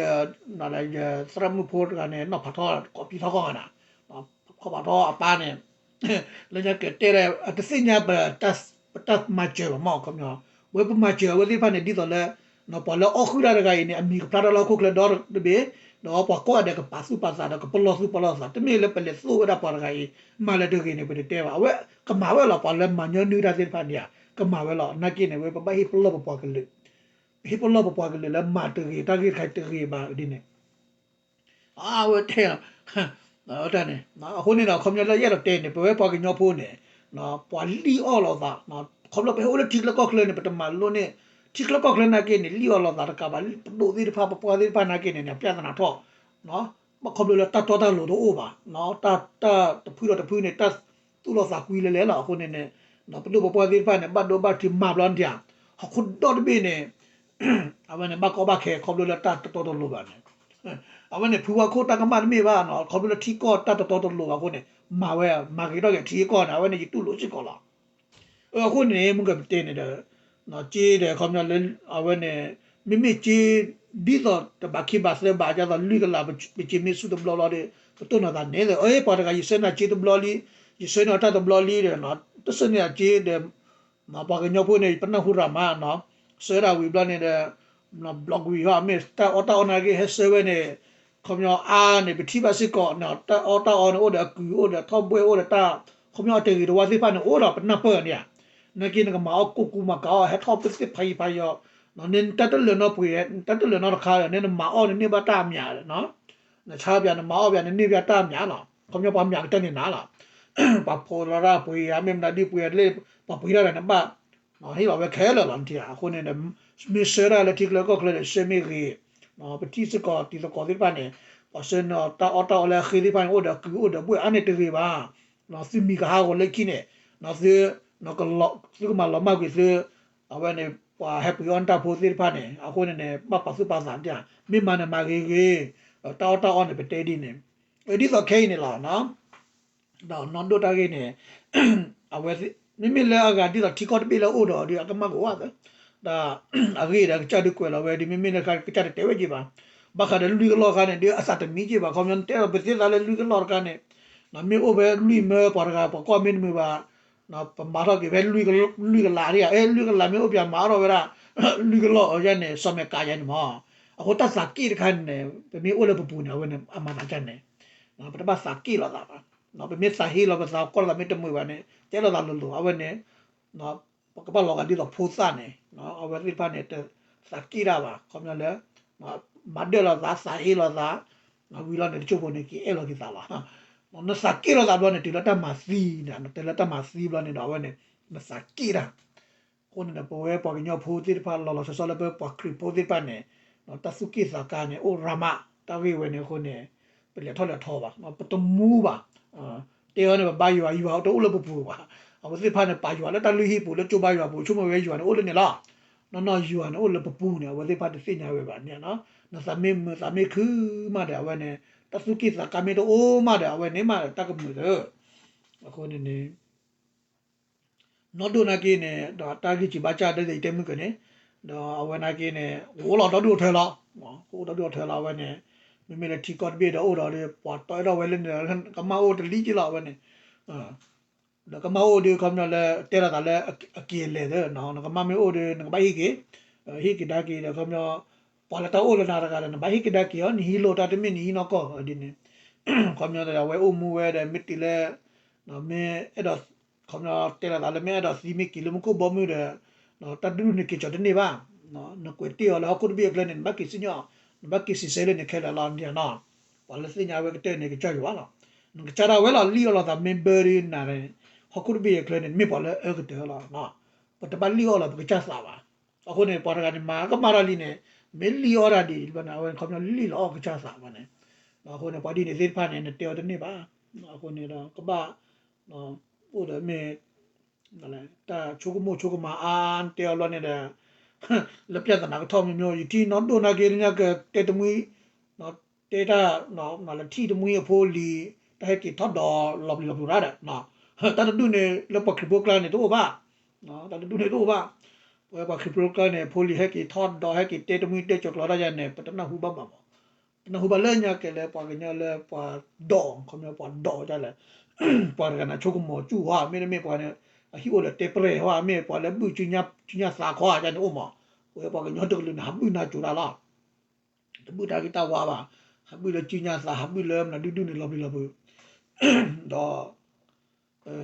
ယသရၣ်မုၣ်ဖိတဂၤန့ၣ် နီၢ်ဖးထီ ကိးပံထီၣ်ကီၢ်ဂၤန့ၣ် ခီဖးထီအပၢ်န့ၣ် လၢညါကတဲဒၣ် တသ့ၣ်ညါ ပတၢ်မၤစၢၤဘၣ်မ့ၢ်ခီပညီ ဝဲပမၤစၢၤအဝဲသ့ၣ်တဖၣ်န့ၣ် ဒ်သိးလၢ ပှၤလၢအီၣ်ဃုာ်တၢ်တဂၤအံၤန့ၣ် အမံၤကဖျါတၢ်လၢဟီၣ်ခိၣ်ချၢဒီတဘ့ၣ်, ဒီးပှၤကိးဂၤဒဲးကပာ်သူၣ်ပာ်သးဒီးကပလီၢ်သူၣ်ပလီၢ်သး တမ့ၢ်လၢပလဲၤသိၣ်ဝဲဒၣ်ပှၤတဂၤအံၤ မၤလၢၤတဂ့ၤန့ၣ် ပတတဲဘၣ်. အဝဲကမၤဝဲလီၤ ပှၤလၢမၤညီနုၢ်တၢ်သ့ၣ်တဖၣ်န့ၣ် ကမၤဝဲလီၤ. နာ်က့န့ၣ် ဝဲပဘၣ်ဟ့ၣ်ပလီၢ်ပပှၤကလုာ်, ပဟ့ၣ်ပလီၢ်ပပှၤကလုာ်လၢမၤတဂ့ၤ တၢ်ဂ့ၢ်တခါတဂ့ၤဘၣ်ဒ်န့ၣ် အဝဲတဲလီၤ တၢ်န့ၣ် အဃိန့ၣ်ဒီး ခီပညီလၢယအဲၣ်ဒိးတဲန့ၣ် ပဝဲပှၤကညီဖိန့ၣ် ပှၤလံၣ်အီၣ်လိာ်သး ခီဖျိပဟဲအိၣ်လၢထံချၢကီၢ်ချၢန့ၣ် ပတမၤလိန့ၢ် ထံချၢကီၢ်ချၢနာ်က့န့ၣ် လံၣ်အီၣ်လိာ်သးတကးဘၣ် ပဒိၣ်သ့ၣ်တဖၣ် ပပှၢ်သ့ၣ်တဖၣ်နာ်က့န့ၣ် ပြဿနာထီၣ် ဘၣ်ခီဖျိလၢတၢ်တီတၢ်လိၤတအိၣ်ဘၣ် တၢ်တဖုဒီးတဖုန့ၣ် တၢ်သူၣ်လီၤသးကွံလဲၤလဲၤလီၤ. အဃိန့ၣ်န့ၣ် ပဒိၣ်ပပှၢ်သ့ၣ်တဖၣ်န့ၣ် ဘၣ်ဒိဘၣ်ထံးမၤဘျီန့ၣ် ဟီၣ်ခိၣ်ဒီတဘ့ၣ်န့ၣ် အဝဲန့ၣ် ဘၣ်ကီဘၣ်ခဲခီဖျိလၢတၢ်တတီတလိၤဘၣ်န့ၣ် အဝဲန့ၣ် ဖုဝါခိၣ်တၢ်ကမၣ်တမ့ၢ်ဘၣ် ခီဖျိလၢထံကီၢ်တၢ်တတီတလိၤဘၣ်အဃိန့ၣ် မၤဝဲ မၤဂ့ၤထီၣ်က့ၤထံကီၢ်န့ၣ် အဝဲန့ၣ် ယတူၢ်လိာ်စ့ၢ်ကီးလီၤ. အဃိန့ၣ် မုၢ်ကပတဲန့ၣ်ဒီး က့ဒီးခီပညီလၢ အဝဲန့ၣ် မ့မ့ၢ်က့ ဒ်သိးတဘးခံဘးသၢဘး ဒ်သိးလွံၢ်ကလး ပက့မ့ၢ်ဆူၣ်တဘျီလီၤဒီး ပတိၢ်နီၣ်သးန့ၣ်ဒီး အပှၤတဂၤ ယဆှၢန့ၢ်က့တဘျီလံ ယဆှၢန့ၢ်အီၤတၢ်တဘျီလံဒီး တဆှၢန့ၢ်အက့ဒီး ပှၤကညီဖိန့ၣ် ပနၢ်ဟူရၤမးနီၤ ဆှၢဒၣ်ဝံၤဘျီန့ၣ်ဒီး ဘျီကွံာ်ဟီ မ့ၢ်တၢ်အီၣ်တၢ်အီနာ်က့ ဟဲဆှၢဝဲန့ၣ် ခီပညီအါန့ၣ် ပထံၣ်ဘၣ်စ့ၢ်ကီး တၢ်အီၣ်တၢ်အီန့ၣ် အိၣ်ဒီးအကုၢ် အိၣ်ဒီးထီၣ်ဘှဲၣ် အိၣ်ဒီးတၢ် ခီပညီအတဂ့ၤတဝါသ့ၣ်တဖၣ်န့ၣ် အိၣ်ဒီးပနၢ်ပၢၢ်န့ၣ်ဧါ နာ်က့နကမၤအီၣ်ကိၢ်ကူမၤကၤအီၣ် ဟဲထီၣ်ပသ့ၣ်ဖးယံၤဖးယီၤ နတၢ်တလၢာ်နီတပှ့ၤ တၢ်တလၢာ်နီတခါဒီး နမၤအီၣ်နန့ၢ်ဘၣ်တၢ်အမျး နဆါပျး နမၤအီၣ်ပျး နန့ၢ်ပျးတၢ်အမျးလီၤ. ခီပညီပှၤမျးကတၢၢ်န့ၣ်နၤလီၤ. ပှၤဖိးလီၤတၢ်ပှ့ၤဧါ မ့ၢ်မနုၤဒ်ပှ့ၤဧါ လၢပှၤပှ့ၤတၢ်ဒီးနဘၣ် ဟ့ၣ်လီၤဝဲခဲလၢာ်လီၤနထံၣ်ဧါ. အဃိန့ၣ်ဒီး မ့ၢ်ဆှၢဒၣ်လၢထံချၢကီၢ်ချၢဒီး ဆှၢမ့ၢ်ဂ့ၤ ပထံၣ်စ့ၢ်ကီးတံၤသကိးသ့ၣ်တဖၣ်န့ၣ် ပှၤဆှၢန့ၢ်တၢ်အီၣ်တၢ်အီလၢအဃ့သ့ၣ်တဖၣ်န့ၣ် အိၣ်ဒီးအကုၢ်အိၣ်ဒီးဘှဲၣ်အါန့ၣ်တဂ့ၤဘၣ် သုမံၤကဟးဂီၤလၢခံန့ၣ် သု သုကမၤလီၤမၢ်ကွံာ်သု အဝဲန့ၣ် ပှၤဟဲပှ့ၤအီၣ်နတၢ်ဖိသ့ၣ်တဖၣ်န့ၣ် အဃိန့ၣ်န့ၣ် ဘၣ်ပာ်သူၣ်ပာ်သးတၢ် မ့ၢ်မၤန့ၣ်မၤဂ့ၤဂ့ၤ တၢ်အီၣ်တၢ်အီန့ၣ် ပတဲဒ်န့ၣ် ဒ်သိးခဲအံၤန့ၣ်လီၤ ဒီးနီၢ်ဒိၣ်တၢ်ဂ့ၢ်န့ၣ် အဝဲ မ့မ့ၢ်လၢအဂၤဒ်သိးထံကီၢ်တဘ့ၣ်လၢအအိၣ်ဒီးဒီးအကမၣ်ကဝါသၢ ဒီးအဂ့ၢ်ဒီးကစၢ်ဒုးကွဲးလီၤဝဲဒ်မ့မ့ၢ်လၢကစၢ်တတဲဝဲက့ၤဘၣ် ဘၣ်ဃးဒီးလွံၢ်ကလီၢ်ခါန့ၣ် ဒ်အသးတမံက့ၤဘၣ် ခီပညီနတဲလီၤပသ့သးလၢလွံၢ်ကလီၢ်တခါန့ၣ် မ့ၢ်အိၣ်ဖဲလွံၢ်မၢပှၤတဂၤ ပှၤကွၢ်မ့ၢ်တမုာ်ဘၣ် ပမၤထီၣ်က့ၤဖဲလွံၢ်ကလးန့ၣ် အဲ လွံၢ်ကလးမ့ၢ်အိၣ်ပၠးမၤထီၣ်ဝဲဒၣ် လွံၢ်ကလီၢ်အယဲန့ၣ် စီၤမဲာ်ကးယဲန့ၣ်မး အဃိတၢ်သးက့ၣ်တခါန့ၣ် ပမ့ၢ်အိၣ်လၢပပူၤန့ၣ် အဝဲန့ၣ် အမၤသးဒ်န့ၣ်, ပတဘၣ်သးက့ၣ်လိာ်သးဘၣ်. ပမ့ၢ်သးဟ့လိာ်ပသး ကီၢ်လိာ်သးမ့ၢ်တမုာ်ဘၣ်န့ၣ် တဲလိာ်သးလိၤလိၤ အဝဲန့ၣ် ပကဘၣ်လီၤဂာ်ဒ်သိးဖိသၣ်န့ၣ် အဝဲသ့ၣ်တဖၣ်န့ၣ် တသးက့ၣ်တၢ်ဘၣ်. ခီပညီလၢ မၤဒၢၣ်လိာ်သး သးဟ့လိာ်သး ဝံၤလီၤန့ၣ် တစိၢ်ဖိန့ၣ် က့ၤအဲၣ်လီၤက့ၤသးလီၤ. နသးက့ၣ်လိာ်သးဘျီန့ၣ် တုၤလၢတၢ်မၤသံန့ၣ် နတုၤလၢတၢ်မၤသံဘျီန့ၣ်ဒီး အဝဲန့ၣ် နသးက့ၣ်တၢ်. အဃိန့ၣ်ဒီး ပဝဲပှၤကညီဖိသ့ၣ်တဖၣ် လီၤလီၤဆီဆီလၢပပှၤခရံာ်ဖိသ့ၣ်တဖၣ်န့ၣ် တၢ်သူၣ်က့ၣ်သးကါန့ၣ် အိၣ်ရၤမး တၢ်ဂ့ၢ်ဝဲန့ၣ်အဃိန့ၣ် ပလဲၤထီၣ်လဲၤထီဘၣ် ပတမူဘၣ်. တဲအီၤန့ၣ် ပဘါယွၤ ယွၤတအိၣ်လၢပပူၤဘၣ်. အဝဲသ့ၣ်တဖၣ်န့ၣ် ပာ်ယွၤလၢတၢ်လုၢ်ဟံၣ်ပူၤ လၢကၠိဘါယွၤပူၤ ဆိကမိၣ်ဝဲယွၤန့ၣ်အိၣ်လၢန့ၣ်လီၤ. နီၢ်နီၢ်ယွၤန့ၣ်အိၣ်လၢပပူၤန့ၣ် အဝဲသ့ၣ်တဖၣ်တသ့ၣ်ညါဝဲဘၣ်န့ၣ်. နသးမ့ၢ်မုာ်သးမ့ၢ်ခုမးဒီး အဝဲန့ၣ် တၢ်သူၣ်က့ၣ်သးကါမ့ၢ်တအိၣ်မးဒီး အဝဲန့ၣ်မးဒီးတၢ်ကမုာ်သၢ. အဃိန့ၣ်န့ၣ် နီၢ်ဒိၣ်နာ်က့န့ၣ် ဒီးတၢ်ဂ့ၢ်စံးဘါစၢ်ဒ်ယတဲမုၢ်ကန့ၣ် ဒီးအဝဲနာ်က့န့ၣ် အိၣ်လီၤဒီဒူၣ်အထၢလီၤ. အိၣ်ဒီဒူၣ်အထၢလီၤ အဝဲန့ၣ် မ့မ့ၢ်လၢထံကီၢ်တဘ့ၣ်ဒီးအိၣ်ဒီး ပှၤတီအဲၣ်ဒိးဝဲလၢန့ၣ် ကမၣ်အိၣ်တလံက့လီၤ အဝဲန့ၣ် ဒီးကမၣ်အိၣ်ဒီး ခီပညီလၢ တဲလိာ်သးလၢအက့ၤအလဲၤသၢ နကမၣ်မ့ၢ်အိၣ်ဒီး နကဘၣ်ဟ့ၣ်က့ၤ ဟ့ၣ်က့ၤဒါက့ၤဒီး ခီပညီ ပှၤလၢတၢ်အိၣ်လၢနၤတဂၤဒီး နဘၣ်ဟ့ၣ်က့ၤဒါက့ၤအီၤ နဟံးလိာ်တၢ်တမ့ၢ်နဟံးနီၢ်ကီၢ်ဒ်န့ၣ် ခီပညီအဝဲအိၣ်မူဝဲဒီး မ့ၢ်တုၤလၢ မ့ၢ်အဲၣ်ဒိး ခီပညီတဲလိာ်သးလၢ မ့ၢ်အဲၣ်ဒိးသံမ့ၢ်က့ၤလၢမူခိၣ်ဘီမုၢ်ဒီး တၢ်ဒူၣ်န့ၣ်က့ၤကီၤတန့ၢ်ဘၣ်. နကွဲးတ့ၢ်အီၤလၢဟီၣ်ခိၣ်တဘ့ၣ်အကျဲန့ၣ် နဘၣ်က့ၤစံၣ်ညီၣ် နဘၣ်က့ၤစံးဆၢလၢန့ၣ်ခဲလၢာ်လီၤ ဒ်နီၤ. ပှၤလၢသ့ၣ်ညါဝဲကတၢၢ်န့ၣ် ကစၢ်ယွၤလီၤ. နကစၢ်ဒၣ်ဝဲလီၤ လံၣ်အီၣ်လိာ်သးမ့ၢ်ဘၢဒ်နၤ ဟီၣ်ခိၣ်တဘ့ၣ်အကျဲန့ၣ် မ့ၢ်ပှၤလၢအအၢကတၢၢ်လီၤ. ပတဘၣ်လံၣ်အီၣ်လီၤပကစၢ်သးဘၣ်. အဃိန့ၣ် ပှၤတဂၤန့ၣ် မၤကမၣ်တၢ်လံန့ၣ် မ့ၢ်လံၣ်အီၣ်တၢ်ဒ်န့ၣ် အဝဲခီပညီလံၣ်လီၤအီၣ်ကစၢ်သးဘၣ်န့ၣ်. အဃိန့ၣ် ပှၤဒ်န့ၣ်သ့ၣ်တဖၣ်န့ၣ် နတဲအီၤတန့ၢ်ဘၣ်. အဃိန့ၣ်ဒီး ကဘၣ် အိၣ်ဒီးမ့ၢ် တၢ်ဆိကမိၣ်ဆိကမးအါ တဲအီၤဘျီန့ၣ်ဒီး လၢပြဿနာကထီၣ်မ့ၢ်မ့ၢ် ယထံၣ်နီၢ်ဒိၣ်နာ်က့ ညါကတဲတမှံ တဲတၢ် လၢထံၣ်တမှံအဖိလံၤ တၢ်ဟဲက့ၤထီၣ်ဒီးလီၤပျံၤလီၤပျံၤရၣ်ဒီး တၢ်တဒူၣ်န့ၣ် လၢပှၤခရံာ်ဖိကျါန့ၣ် တအိၣ်ဘၣ်. တၢ်တဒူၣ်န့ၣ်တအိၣ်ဘၣ်. ပဝဲပှၤခရံာ်ဖိကျါန့ၣ် ဖိလံၤဟဲက့ၤထီၣ်ဒီး ဟဲက့ၤတဲတမှံတဲကၠီၤကျီတၢ်ယါန့ၣ် ပတနၢ်ဟူဘၣ်ဘၣ်မး. ပနၢ်ဟူဘၣ်လၢညါကဲလၢပှၤကညီလၢပှၤဒိး ခီပညီပှၤဒိးဒ်လဲၣ် ပှၤတဂၤန့ၣ် ဆိကမိၣ်စူၢ်ဟီ မ့တမ့ၢ်ပှၤန့ၣ် အဟံၣ်အိၣ်လၢတဲပြဲၢ်ဟီ မ့ၢ်ပှၤလၢဘုၣ်စုညါသးခီဒ်န့ၣ်အိၣ်မး. ပဝဲပှၤကညီတကလုာ်န့ၣ် ဟးဘုၣ်နၤစိၤတၢ်လီၤ. တဘုၣ်တၢ်ဂ့ၢ်တၢ်ဝါဘၣ်. ဟးဘုၣ်လၢစုညါသး ဟးဘုၣ်လၢမနုၤဒုၣ်ဒုၣ်န့ၣ် လီၤပျံၤလီၤပျံၤ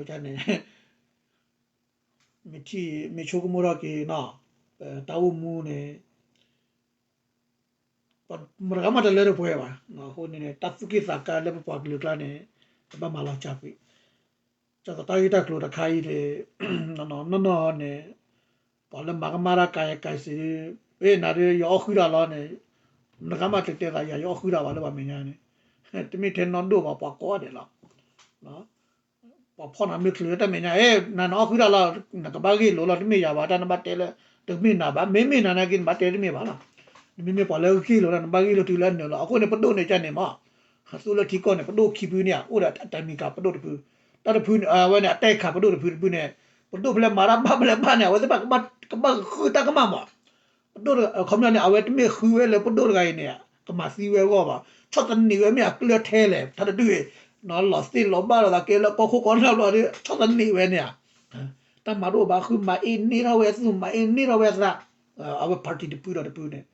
ဒီး န့ၣ် မ့ၢ်ထံၣ်မ့ၢ်ဆိကမိၣ်ထီၣ်က့ၤနီၤ တၢ်အိၣ်မူန့ၣ် မတဂၤမးတလၢတပှဲၤဘၣ်. အဃိန့ၣ် တၢ်သူၣ်က့ၣ်သးကါလၢပပှၤကလုာ်ကျါန့ၣ် တဘၣ်မၤလီၤစှၤကွံာ် ကၢ်သိးတၢ်ဂ့ၢ်တၢ်ကျိၤတခါအံၤန့ၣ် နီၢ်နီၢ်န့ၣ် ပှၤလၢမၤကမၣ်တၢ်ကါယကါစံး အ့ၣ်နၤဒီးယအီၣ်ဃုာ်တၢ်လီၤန့ၣ် မတဂၤမးတတဲသးယၤ ယအီၣ်ဃုာ်တၢ်ဘၣ်လၢပှၤမဲာ်ညါန့ၣ် တမ့ၢ်ထဲနီၢ်ဒိၣ်ဘၣ် ပှၤကိးဂၤဒဲးလီၤ. ပှၤဖီၣ်နၤမ့ၢ်ချုးတၢ်မဲာ်ညါ အဲၣ် နၤနအီၣ်ဃုာ်တၢ်လီၤ နကဘၣ်ဂ့ၢ်လိာ်လီၤ တမ့ၢ်ယၤဘၣ် တၢ်နဘၣ်တဲလၢ တမ့ၢ်နၤဘၣ် မ့မ့ၢ်နၤနာ်က့ နဘၣ်တဲတမ့ၢ်ဘၣ်လီၤ. နမ့မ့ၢ်ပှၤလၢဂ့ၢ်လိာ်တၢ် နဘၣ်ဂ့ၢ်လိာ်တုၤလၢအနၢၤလီၤ. အဃိန့ၣ် ပဒိၣ်န့ၣ်ကန့ၣ်မး သူလၢထံကီၢ်န့ၣ် ပဒိၣ်ခံဖုန့ၣ် အိၣ်ဒီးအတၢ်မံၤကၤပဒိၣ်တဖု တၢ်တဖုန့ၣ် အဝဲန့ၣ် အတၢ်ခးပဒိၣ်တဖုတဖုန့ၣ် ပဒိၣ်ဖဲလဲၣ်မၤတၢ်ဘၣ်ဖဲလဲၣ်ဘၣ်န့ၣ် အဝဲသ့ၣ်တဖၣ်ကဘၣ်ဃုတၢ်ကမၣ်မး ပဒိၣ် ခီပညီန့ၣ် အဝဲတမ့ၢ်ဃုဝဲလၢပဒိၣ်တဂၤအံၤန့ၣ် ကမၤသံဝဲအဂီၢ်ဘၣ် ဆီၣ်သနံးဝဲမ့ၢ်အကျၢၤထဲလဲၣ် တၢ်တဒူၣ်အံၤ လီၤသ့ၣ်လီၤဘၣ်လိာ်သးကဲလၢကီၢ်ခိၣ်ကီၢ်နၢ်ဘျီဒီး ဆီၣ်သနံးဝဲန့ၣ် တၢ်မၤတအိၣ်ဘၣ် ဃုမၤအ့န့ၢ်ထီၣ်ဝဲသူၣ် မၤအ့န့ၢ်ထီၣ်ဝဲသး အဝဲ party တဖုဒီးတဖုန့ၣ်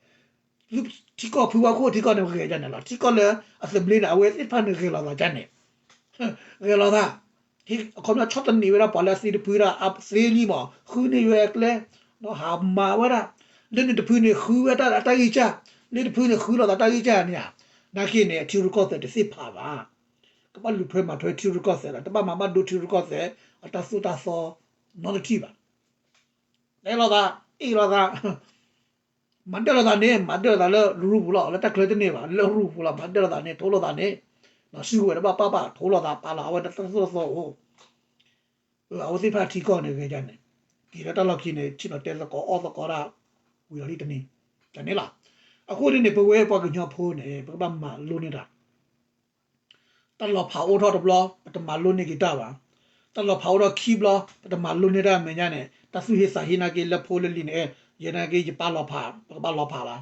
ထံကီၢ်ဖုဝါခိၣ်ထံကီၢ်န့ၣ် ဂဲၤဒ်န့ၣ်လီၤ. ထံကီၢ်လၢအသဘျ့န့ၣ် အဝဲသ့ၣ်တဖၣ်န့ၣ် ဂဲၤလိာ်သးဒ်န့ၣ် ဂဲၤလိာ်သး ခီပညီဆီၣ်သနံးဝဲဒၣ်ပှၤလၢအသ့တဖုဒၣ် အသ့လံမး ဃုန့ၢ်ဝဲအကျဲ ဟးမၤဝဲဒၣ် လၢန့ၣ်တဖုန့ၣ် ဃုဝဲဒၣ်အတၢ်ဂံၢ်စၢ် လၢတဖုန့ၣ် ဃုလိာ်သးတၢ်ဂံၢ်စၢ်န့ၣ်ဧါ နာ်က့န့ၣ် ထံရူၢ်ကီၢ်သဲးတသ့ၣ်ဖးဘၣ် ကဘၣ်လူၤဖၢမၤထွဲထံရူၢ်ကီၢ်သဲးလီၤ တဘၣ်မၤဘၣ်ဒိထံရူၢ်ကီၢ်သဲး အတၢ်သိၣ်တၢ်သီ နီတထံၣ်ဘၣ် တဲလိာ်သး အ့ၣ်လိာ်သး မၤဒၢၣ်လိာ်သးန့ၣ် မၤဒၢၣ်လိာ်သးလၢရူပူၤလီၤ လၢတၢ်ချၢတန့ၢ်ဘၣ် လၢရူပူၤလီၤ မၤဒၢၣ်လိာ်သးန့ၣ် ထိလိာ်သးန့ၣ် စုကဝဲၤတဘၣ်ပၢ်ဘၣ် ထိလိာ်သးပာ်လီၤ အဝဲတၢ်သိၣ်တၢ်သီအိၣ် အဝဲသ့ၣ်တဖၣ်ထံကီၢ်န့ၣ်ဂ့ၤဒ်န့ၣ် က့ၤလၢတၢ်လီၢ်ခံန့ၣ် ဆ့ၣ်နီၤတဲသကိးအီၣ်သကိးဒၣ် ဝံၤလီၤလံတနံၤ တၢ်န့ၣ်လီၤ အဃိန့ၣ်န့ၣ် ပဝဲပှၤကညီဖိန့ၣ် ပကဘၣ်မၤလိန့ၢ်တၢ် တၢ်လီၤဖးအိၣ်ထီၣ်တဘျီ ပတမၤလိန့ၢ်က့ၤတၢ်ဘၣ်. တၢ်လီၤဖးအိၣ်ထီၣ်ခံဘျီ ပတမၤလိန့ၢ်တၢ်မဲာ်ညါန့ၣ် တၢ်သူၣ်ဟ့သးဟ့နာ်က့လၢဖိလၢလံၤန့ၣ် ယဲနာ်က့ယပၢ်လီၤဖး ပကဘၣ်လီၤဖးလီၤ.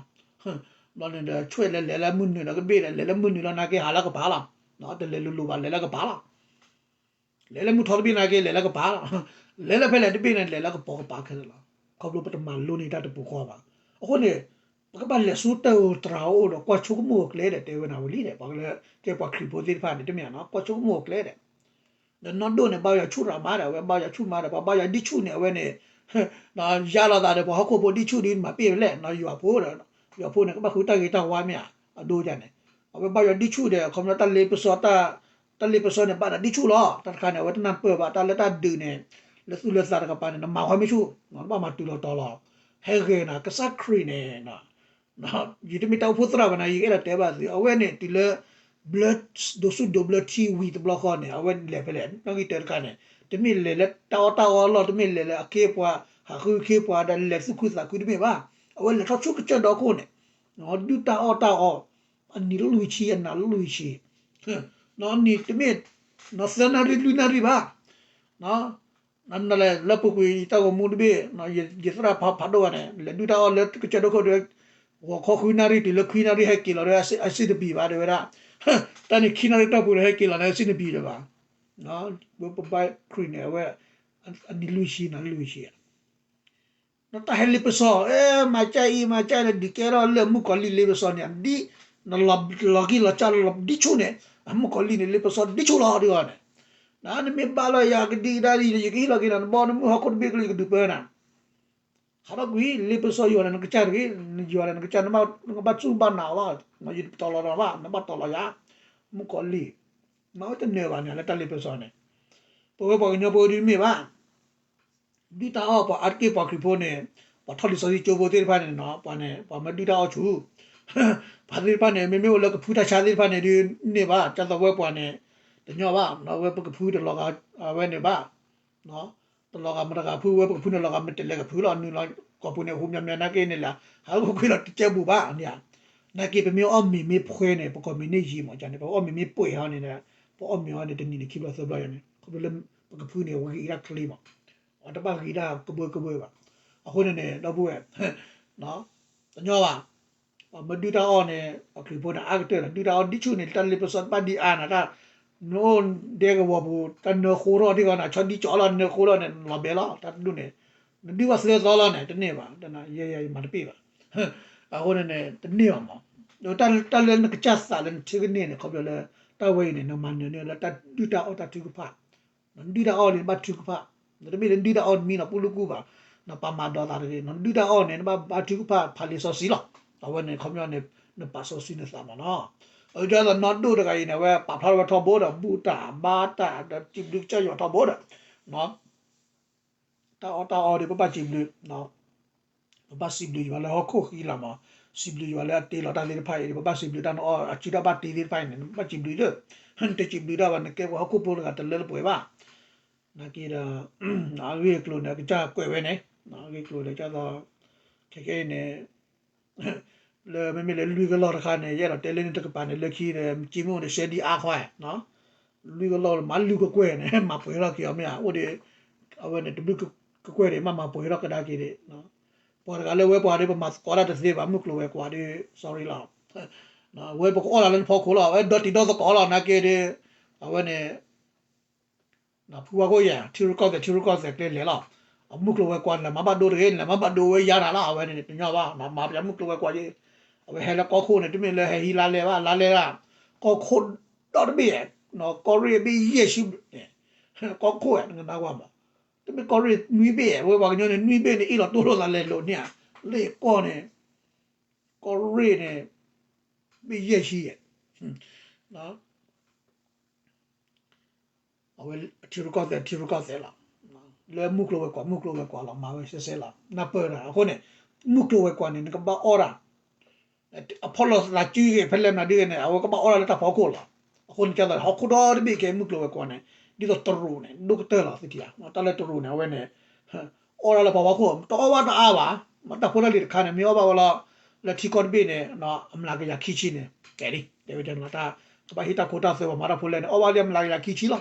ဘျီန့ၣ်ဒီး ဆွဲၣ်လဲၤလဲၤလၢမုၢ်နုာ်လီၤကဘ့ၣ်ဒီး လဲၤလၢမုၢ်နုာ်လီၤနာ်က့ဟးလၢကပၤလီၤ. တလဲၤလိၤလိၤဘၣ် လဲၤလၢကပၤလီၤ. လဲၤလၢမုၢ်ထီတဘ့ၣ်နာ်က့ လဲၤလၢကပၤလီၤ. လဲၤလၢဖဲလဲၣ်တဘ့ၣ်န့ၣ် လဲၤလၢကပိာ်ကပၤခဲလၢာ်လီၤ. ခီဖျိပတမၤလိန့ၢ်တၢ်တပူၤဃီဘၣ်. အဃိန့ၣ် ပကဘၣ်လဲၤဆူတၢ်အိၣ်သရၣ်အိၣ်ဒီး ကွၢ်ဆိကမိၣ်အကျဲဒီး တဲဝဲနၤဝဲလံဒီး ပှၤကလၢကဲပှၤခရံာ်ဖိသ့ၣ်တဖၣ်န့ၣ် တမ့ၢ်နီၤ ကွၢ်ဆိကမိၣ်အကျဲဒီး ဒီးနီၢ်ဒိၣ်န့ၣ် ဘါယွၤဆူၣ်ရၤမးဒီး အဝဲဘါယွၤဆူၣ်မးဒီး ပှၤဘါယွၤဒ်ဆူၣ်န့ၣ် အဝဲန့ၣ် ယါလီၤသးဒီး ပှၤဟီၣ်ခိၣ်ဖိဒ်ဆူၣ်ဒ်မၤပ့ၢ်ဝဲလဲၣ် ယွၤဖိဒီး ယွၤဖိန့ၣ် ကဘၣ်ဃုတၢ်ဂ့ၤတၢ်ဝါမ့ၢ်ဧါ အဒိယၤန့ၣ် အဝဲဘါယွၤဒ်ဆူၣ်ဒီး ခီဖျိတၢ်လ့ပစီတၢ် တၢ်လ့ပစီန့ၣ် ဘၣ်ဒီးဒ်ဆူၣ်လီၤ တၢ်တခါန့ၣ် အဝဲတနၢ်ပၢၢ်ဘၣ် တၢ်လၢတၢ်ဒုးန့ၣ် လၢသူၣ်လၢသးတကပၤန့ၣ် နမၤဝဲမ့ၢ်ဆူၣ် နဘၣ်မၤတုၤလီၤတီၤလီၤ ဟဲဂ့ၤနၤ ကစၢ်ခရံာ်န့ၣ် ယတမ့ၢ်တၢ်အိၣ်ဖှိၣ်သရၣ်ဘၣ်နၤ ယကအဲၣ်ဒိးတဲဘၣ်သု အဝဲန့ၣ် တုၤလၢ ဘျၢ ဒိးဆူၣ်ဒိးဘျၢထံဝံၤတဘျီဃီန့ၣ် အဝဲလဲၤဖဲလဲၣ် နီၣ်ဂံၢ်တၢတခါန့ၣ် တမ့ၢ်လဲၤလၢတၢ်အီၣ်တၢ်အီလီၢ် တမ့ၢ်လဲၤလၢအခ့အပှၤ ဟးဃုခ့ပှၤဒီးလဲၤသူၣ်ခုသးခုတမ့ၢ်ဘၣ် အဝဲလဲၤထီၣ်ဆူကစၢၢ်ဒီခိၣ်န့ၣ် ဒုၣ်တၢ်အီၣ်တၢ်အီ အနံၤလီၢ်လွံၢ်ဆံ အနၤလီၢ်လွံၢ်ဆံ နံၤတမ့ၢ် သၢနၣ်ရံၣ်လွံၢ်နၣ်ရံၣ်ဘၣ် နလဲၤလၢပူၤကွံာ်ယတၢ်ဂီၤမူတဘ့ၣ် ယသရၣ်ဖးဖးဒိၣ်ဂၤန့ၣ် လဲၤဒုၣ်တၢ်အီၣ်လၢကစၢၢ်ဒိၣ်ခိၣ်ဒီး ဂီၤခီဃုနၣ်ရံၣ်တုၤလၢခွံနၣ်ရံၣ်ဟဲက့ၤလီၤဒီး အစ့တပံၤဘၣ် တဲဝဲဒၣ် တၢ်န့ၣ်ခံနၣ်ရံၣ်တီၢ်ပူၤဒီးဟဲက့ၤလီၤန့ၣ် အစ့တပံၤလၢၤဘၣ် ပဘါခရံာ်န့ၣ် အဝဲ အနံၤလွံၢ်ဆံ နၤလွံၢ်ဆံ နတၢ်ဟဲလ့ပစီ အဲ မၤကၢ်အံၤ မၤကၢ်န့ၣ် ဒုးကဲထီၣ်လၢမုၣ်ကီၤလံၢ်လ့ပစီန့ၣ် ဒ် နလီၤကံၢ်လီၤကၢ်လီၤဒ်ဆူၣ်န့ၣ် အမုၣ်ကီၤလံၢ်န့ၣ် လ့ပစီဒ်ဆူၣ်လီၤဒ်အီၤန့ၣ် နမ့ၢ်ဘါလီၤယၤကဒံကဒါဒ်အံၤ ယကဟ့ၣ်လီၤက့ၤနၤ နဘီနမုၢ်ဟီၣ်ခိၣ်တဘ့ၣ်ကလၢယကဒုးပၢနၤ ဟးထီၣ်ကွံာ် လ့ပစီယွၤလၢနကစၢ်တဂ့ၤ ယွၤလၢနကစၢ် နကဘၣ်စူၢ်ဘၣ်နာ်အီၤလီၤ ယတတီၤလီၤနၤဘၣ် နဘၣ်တီၤလီၤယၤ မုၣ်ကီၤလံၢ် မၤဝဲတနၢၤဘၣ်န့ၣ် လၢတၢ်လ့ပစီန့ၣ် ပဝဲပှၤကညီဖိဒ်တမ့ၢ်ဘၣ် ဒုၣ်တၢ်အီၣ်ပှၤအါတက့ၢ်ပှၤခရံာ်ဖိန့ၣ် ပှၤထီၣ်လံာ်စီဆှံကၠိဖိသ့ၣ်တဖၣ်န့ၣ်နီၤ ပှၤန့ၣ် ပှၤမၢဒုၣ်တၢ်အီၣ်ဆူၣ် ပှၤသ့ၣ်တဖၣ်န့ၣ် မ့မ့ၢ်အိၣ်လၢကဖုတၢ်ဆါသ့ၣ်တဖၣ်န့ၣ်ဒုးန့ၢ်ဘၣ် ကၢ်သိးဝဲပှၤန့ၣ် တညီဘၣ် ဝဲပကဖုတလီၤဂာ် အဝဲန့ၣ်ဘၣ် တလီၤဂာ်မတၤဂၤဖု ဝဲပကဖုန့ၣ်လီၤဂာ်မ့ၢ်တဲလဲၤကဖုလီၤ နုာ်လီၤကီၢ်ပူၤန့ၣ် ဟူမျီမျီနာ်က့န့ၣ်လၢ ဟးလိာ်ကွံာ်လီၤတကဲဘူးဘၣ်န့ၣ် နာ်က့ပမ့ၢ်အီၣ်မ့ၤမ့ၢ်ဖှဲန့ၣ် ပကီၢ်မ့ၢ်န့ၢ်ယံာ်မးန့ၣ် ပအီၣ်မ့ၤမ့ၢ်ပှဲၤဟီန့ၣ် ပအီၣ်မ့ၤဟီန့ၣ် တနံၤန့ၣ်ခံဘျီသၢဘျီယၤန့ၣ် ခီဖျိလၢ ပကဖုန့ၣ် ဝဲဂ့ၤဒၣ်ချ့မး အတဘၣ်ဂ့ၤဒၣ်ကဘၢကဘၢဘၣ် အဃိန့ၣ်န့ၣ် ဒီပုၢ်ဝဲၢ် တညီဘၣ် ပှၤမၢဒုၣ်တၢ်အီၣ်န့ၣ် ပှၤခရံာ်ဖိန့ၣ် အါကတၢၢ်ဒီး ဒုၣ်တၢ်အီၣ်ဒ်ဆူၣ်န့ၣ် တၢ်လ့ပစီတဘၣ်ဒံးအါနၤတၢ် နအိၣ်ဒဲကဝီၤပူၤ တၢ်နၢဃိထီၣ်ထံၣ်ဃီနၤ ဆီဒံကၠီလီၤ နၢဃိထီၣ်န့ၣ် လီၤဘဲလီၤ တၢ်တဒူၣ်န့ၣ် နဒုၣ်ဘၣ်သၢသီလီၤန့ၣ် တန့ၢ်ဘၣ် ယဲယဲယမၤတပ့ၢ်ဘၣ် အဃိန့ၣ်န့ၣ် တန့ၢ်ဘၣ်မး တၢ်လၢနကစၢ်သးလၢနထုကန့ၢ်န့ၣ် ခီဖျိလၢ တၢ်ဝဲအံၤန့ၣ် နမၤနၢၤန့ၢ်လၢတၢ်ဒုၣ်တၢ်အီၣ်တၢ်ထုကဖၣ် နဒုၣ်တၢ်အီၣ်လံနဘၣ်ထုကဖၣ် နတမ့ၢ်လၢနဒုၣ်တၢ်အီၣ်နမံလီၤပူၤလူၢ်ကူၣ်ဘၣ် နပာ်မၤဒီးသးတဂ့ၤ နဒုၣ်တၢ်အီၣ်န့ၣ် နဘၣ်ဘါထုကဖၣ်ဖးလံာ်စီဆှံလီၤ အဝဲန့ၣ်ခီပညီန့ၣ် နပာ်စီဆှံနသးမးနီၤ အဒ်သိးနီၢ်ဒိၣ်တဂၤအံၤန့ၣ် အဝဲပာ်ဖျါထီၣ်ဝဲထီဘိဒီး ဘူၣ်တၢ်ဘါတၢ်ဒီးစံးဘျုးကစၢ်ယွၤထီဘိဒီး တၢ်အီၣ်တၢ်အီဒီး ပဘၣ်စံးဘျုး ပဘၣ်စံးဘျုးယွၤလၢဟီၣ်ခိၣ်ဃံလၤမး စံးဘျုးယွၤလၢအတ့လီၤတၢ်သ့ၣ်တဖၣ်အံၤ ပဘၣ်စံးဘျုးတၢ်နအီၣ်အစုတၢ်ဘၣ်တ့သ့ၣ်တဖၣ်အံၤန့ၣ် နဘၣ်စံးဘျုးလၢ နတစံးဘျုးတၢ်ဘၣ် နကဲပှၤဟီၣ်ခိၣ်ဖိတဂၤတလၢတပှဲၤဘၣ် နာ်က့ဒီး အဂ့ၢ်အကျိၤန့ၣ် အကစၢ်ကွဲးဝဲန့ၣ် အဂ့ၢ်အကျိၤဒီး ကၢ်သိး ခဲကဲအံၤန့ၣ် လၢမ့မ့ၢ်လၢလွံၢ်ကလီၢ်တခါန့ၣ် ယအဲၣ်ဒိးတဲလၢန့ၣ်တကပၤန့ၣ် လၢခံဒီး က့မ့ၢ်အိၣ်ဒီး ရှဲဒံအါခွါ လွံၢ်ကလီၢ်မၤလုၢ်ကကွဲၢ်န့ၣ် မၤပှဲၤထီၣ်က့ၤအီၤမ့ၢ်ဧါ အိၣ်ဒီး အဝဲန့ၣ် တဘျုးကကွဲၢ်ဒီး မ့ၢ်မၤပှဲၤထီၣ်ကဒါက့ၤဒီး ပှၤတဂၤလၢဝဲပှၤဒီး ပမၤသကိးတၢ်တသ့ဘၣ် မုၢ်ကျိၤဝဲၤကွာ်ဒီး sorry လီၤ ဝဲပကအီၣ်လၢနဖီခိၣ်လီၤ အဝဲဒီတံၤဒီသကိးလီၤ နာ်က့ဒီး အဝဲန့ၣ် နဖုဝါခိၣ်ယဲၢ် ထံရူၢ်ကီၢ်သဲး ထံရူၢ်ကီၢ်သဲးကျဲလဲၤလီၤ. အမုၢ်ကျိၤဝဲၤကွာ်န့ၣ် လဲၤမၤဘၣ်ဒိတဂ့ၤ လဲၤမၤဘၣ်ဒိဝဲယါနၤလီၤ အဝဲန့ၣ် တညီဘၣ် မၤပယီၤမုၢ်ကျိၤဝဲၤကွာ်ယဲၢ် အဝဲဟဲလၢကီၢ်ခိၣ်န့ၣ် တမ့ၢ်လၢဟဲဟံးလါလဲဘၣ် လါလဲလၢ ကီၢ်ခိၣ်ဒီတဘ့ၣ် ကီၢ်ရ့ၣ်ဘ့ၣ်ယဲၢ်ဆံ ကီၢ်ခိၣ်နကနၣ်ကွၢ်မး တမ့ၢ်ကီၢ်ရ့ၣ်နွံဘ့ၣ် ဝဲပှၤကညီန့ၣ် နွံဘ့ၣ်န့ၣ် အ့ၣ်လိာ်တိၢ်လိာ်သးလဲၤလိာ်န့ၣ်ဧါ လၢကီၢ်န့ၣ် ကီၢ်ရ့ၣ်န့ၣ် ဘ့ၣ်ယဲၢ်ဆံယဲၢ် အဝဲထံရူၢ်ကီၢ်သဲး ထံရူၢ်ကီၢ်သဲးလီၤ. လၢမုၢ်ကျိၤဝဲၤကွာ် မုၢ်ကျိၤဝဲၤကွာ်လီၤ မၤဝဲစဲစဲလီၤ နၢ်ပၢၢ်တၢ် အဃိန့ၣ် မုၢ်ကျိၤဝဲၤကွာ်န့ၣ် နကဘၣ်အီၣ်တၢ် အဖီၣ်လိာ်သးစုဂ့ၤ ဖဲလဲၣ်မနုၤဒ်ဂ့ၤန့ၣ် အဝဲကဘၣ်အီၣ်တၢ်လၢတၢ်ဖီခိၣ်လီၤ. အဃိန့ၣ် ကၢ်သိးဟီၣ်ခိၣ်ဒီတဘ့ၣ်ကဲမုၢ်ကျိၤဝဲၤကွာ်န့ၣ် ဒ်သိးတရူးန့ၣ် ဒိၣ်ကတၢၢ်လီၤသ့ၣ်ဧါ တၢ်လၢတရူးန့ၣ် အဝဲန့ၣ် အီၣ်တၢ်လၢပှၤဖီခိၣ် တအီၣ်ဘၣ်တအါဘၣ် မ့ၢ်တၢ်ဖိတၢ်လံၤတခါန့ၣ် မ့ၢ်အီၣ်ဘၣ်ဝဲလီၤ လၢထံကီၢ်တဘ့ၣ်န့ၣ် အမျးကယၤခံဆံန့ၣ် ကဲဒ် တဲဝဲဒ်န့ၣ် တၢ်ကဘၣ်ဟ့ၣ်တၢ်ခိတၢ်သွဲပှၤမၤတၢ်ဖိလဲၣ်န့ၣ် အီၣ်ဘၣ်လၢအမျးကယၤခံဆံလီၤ.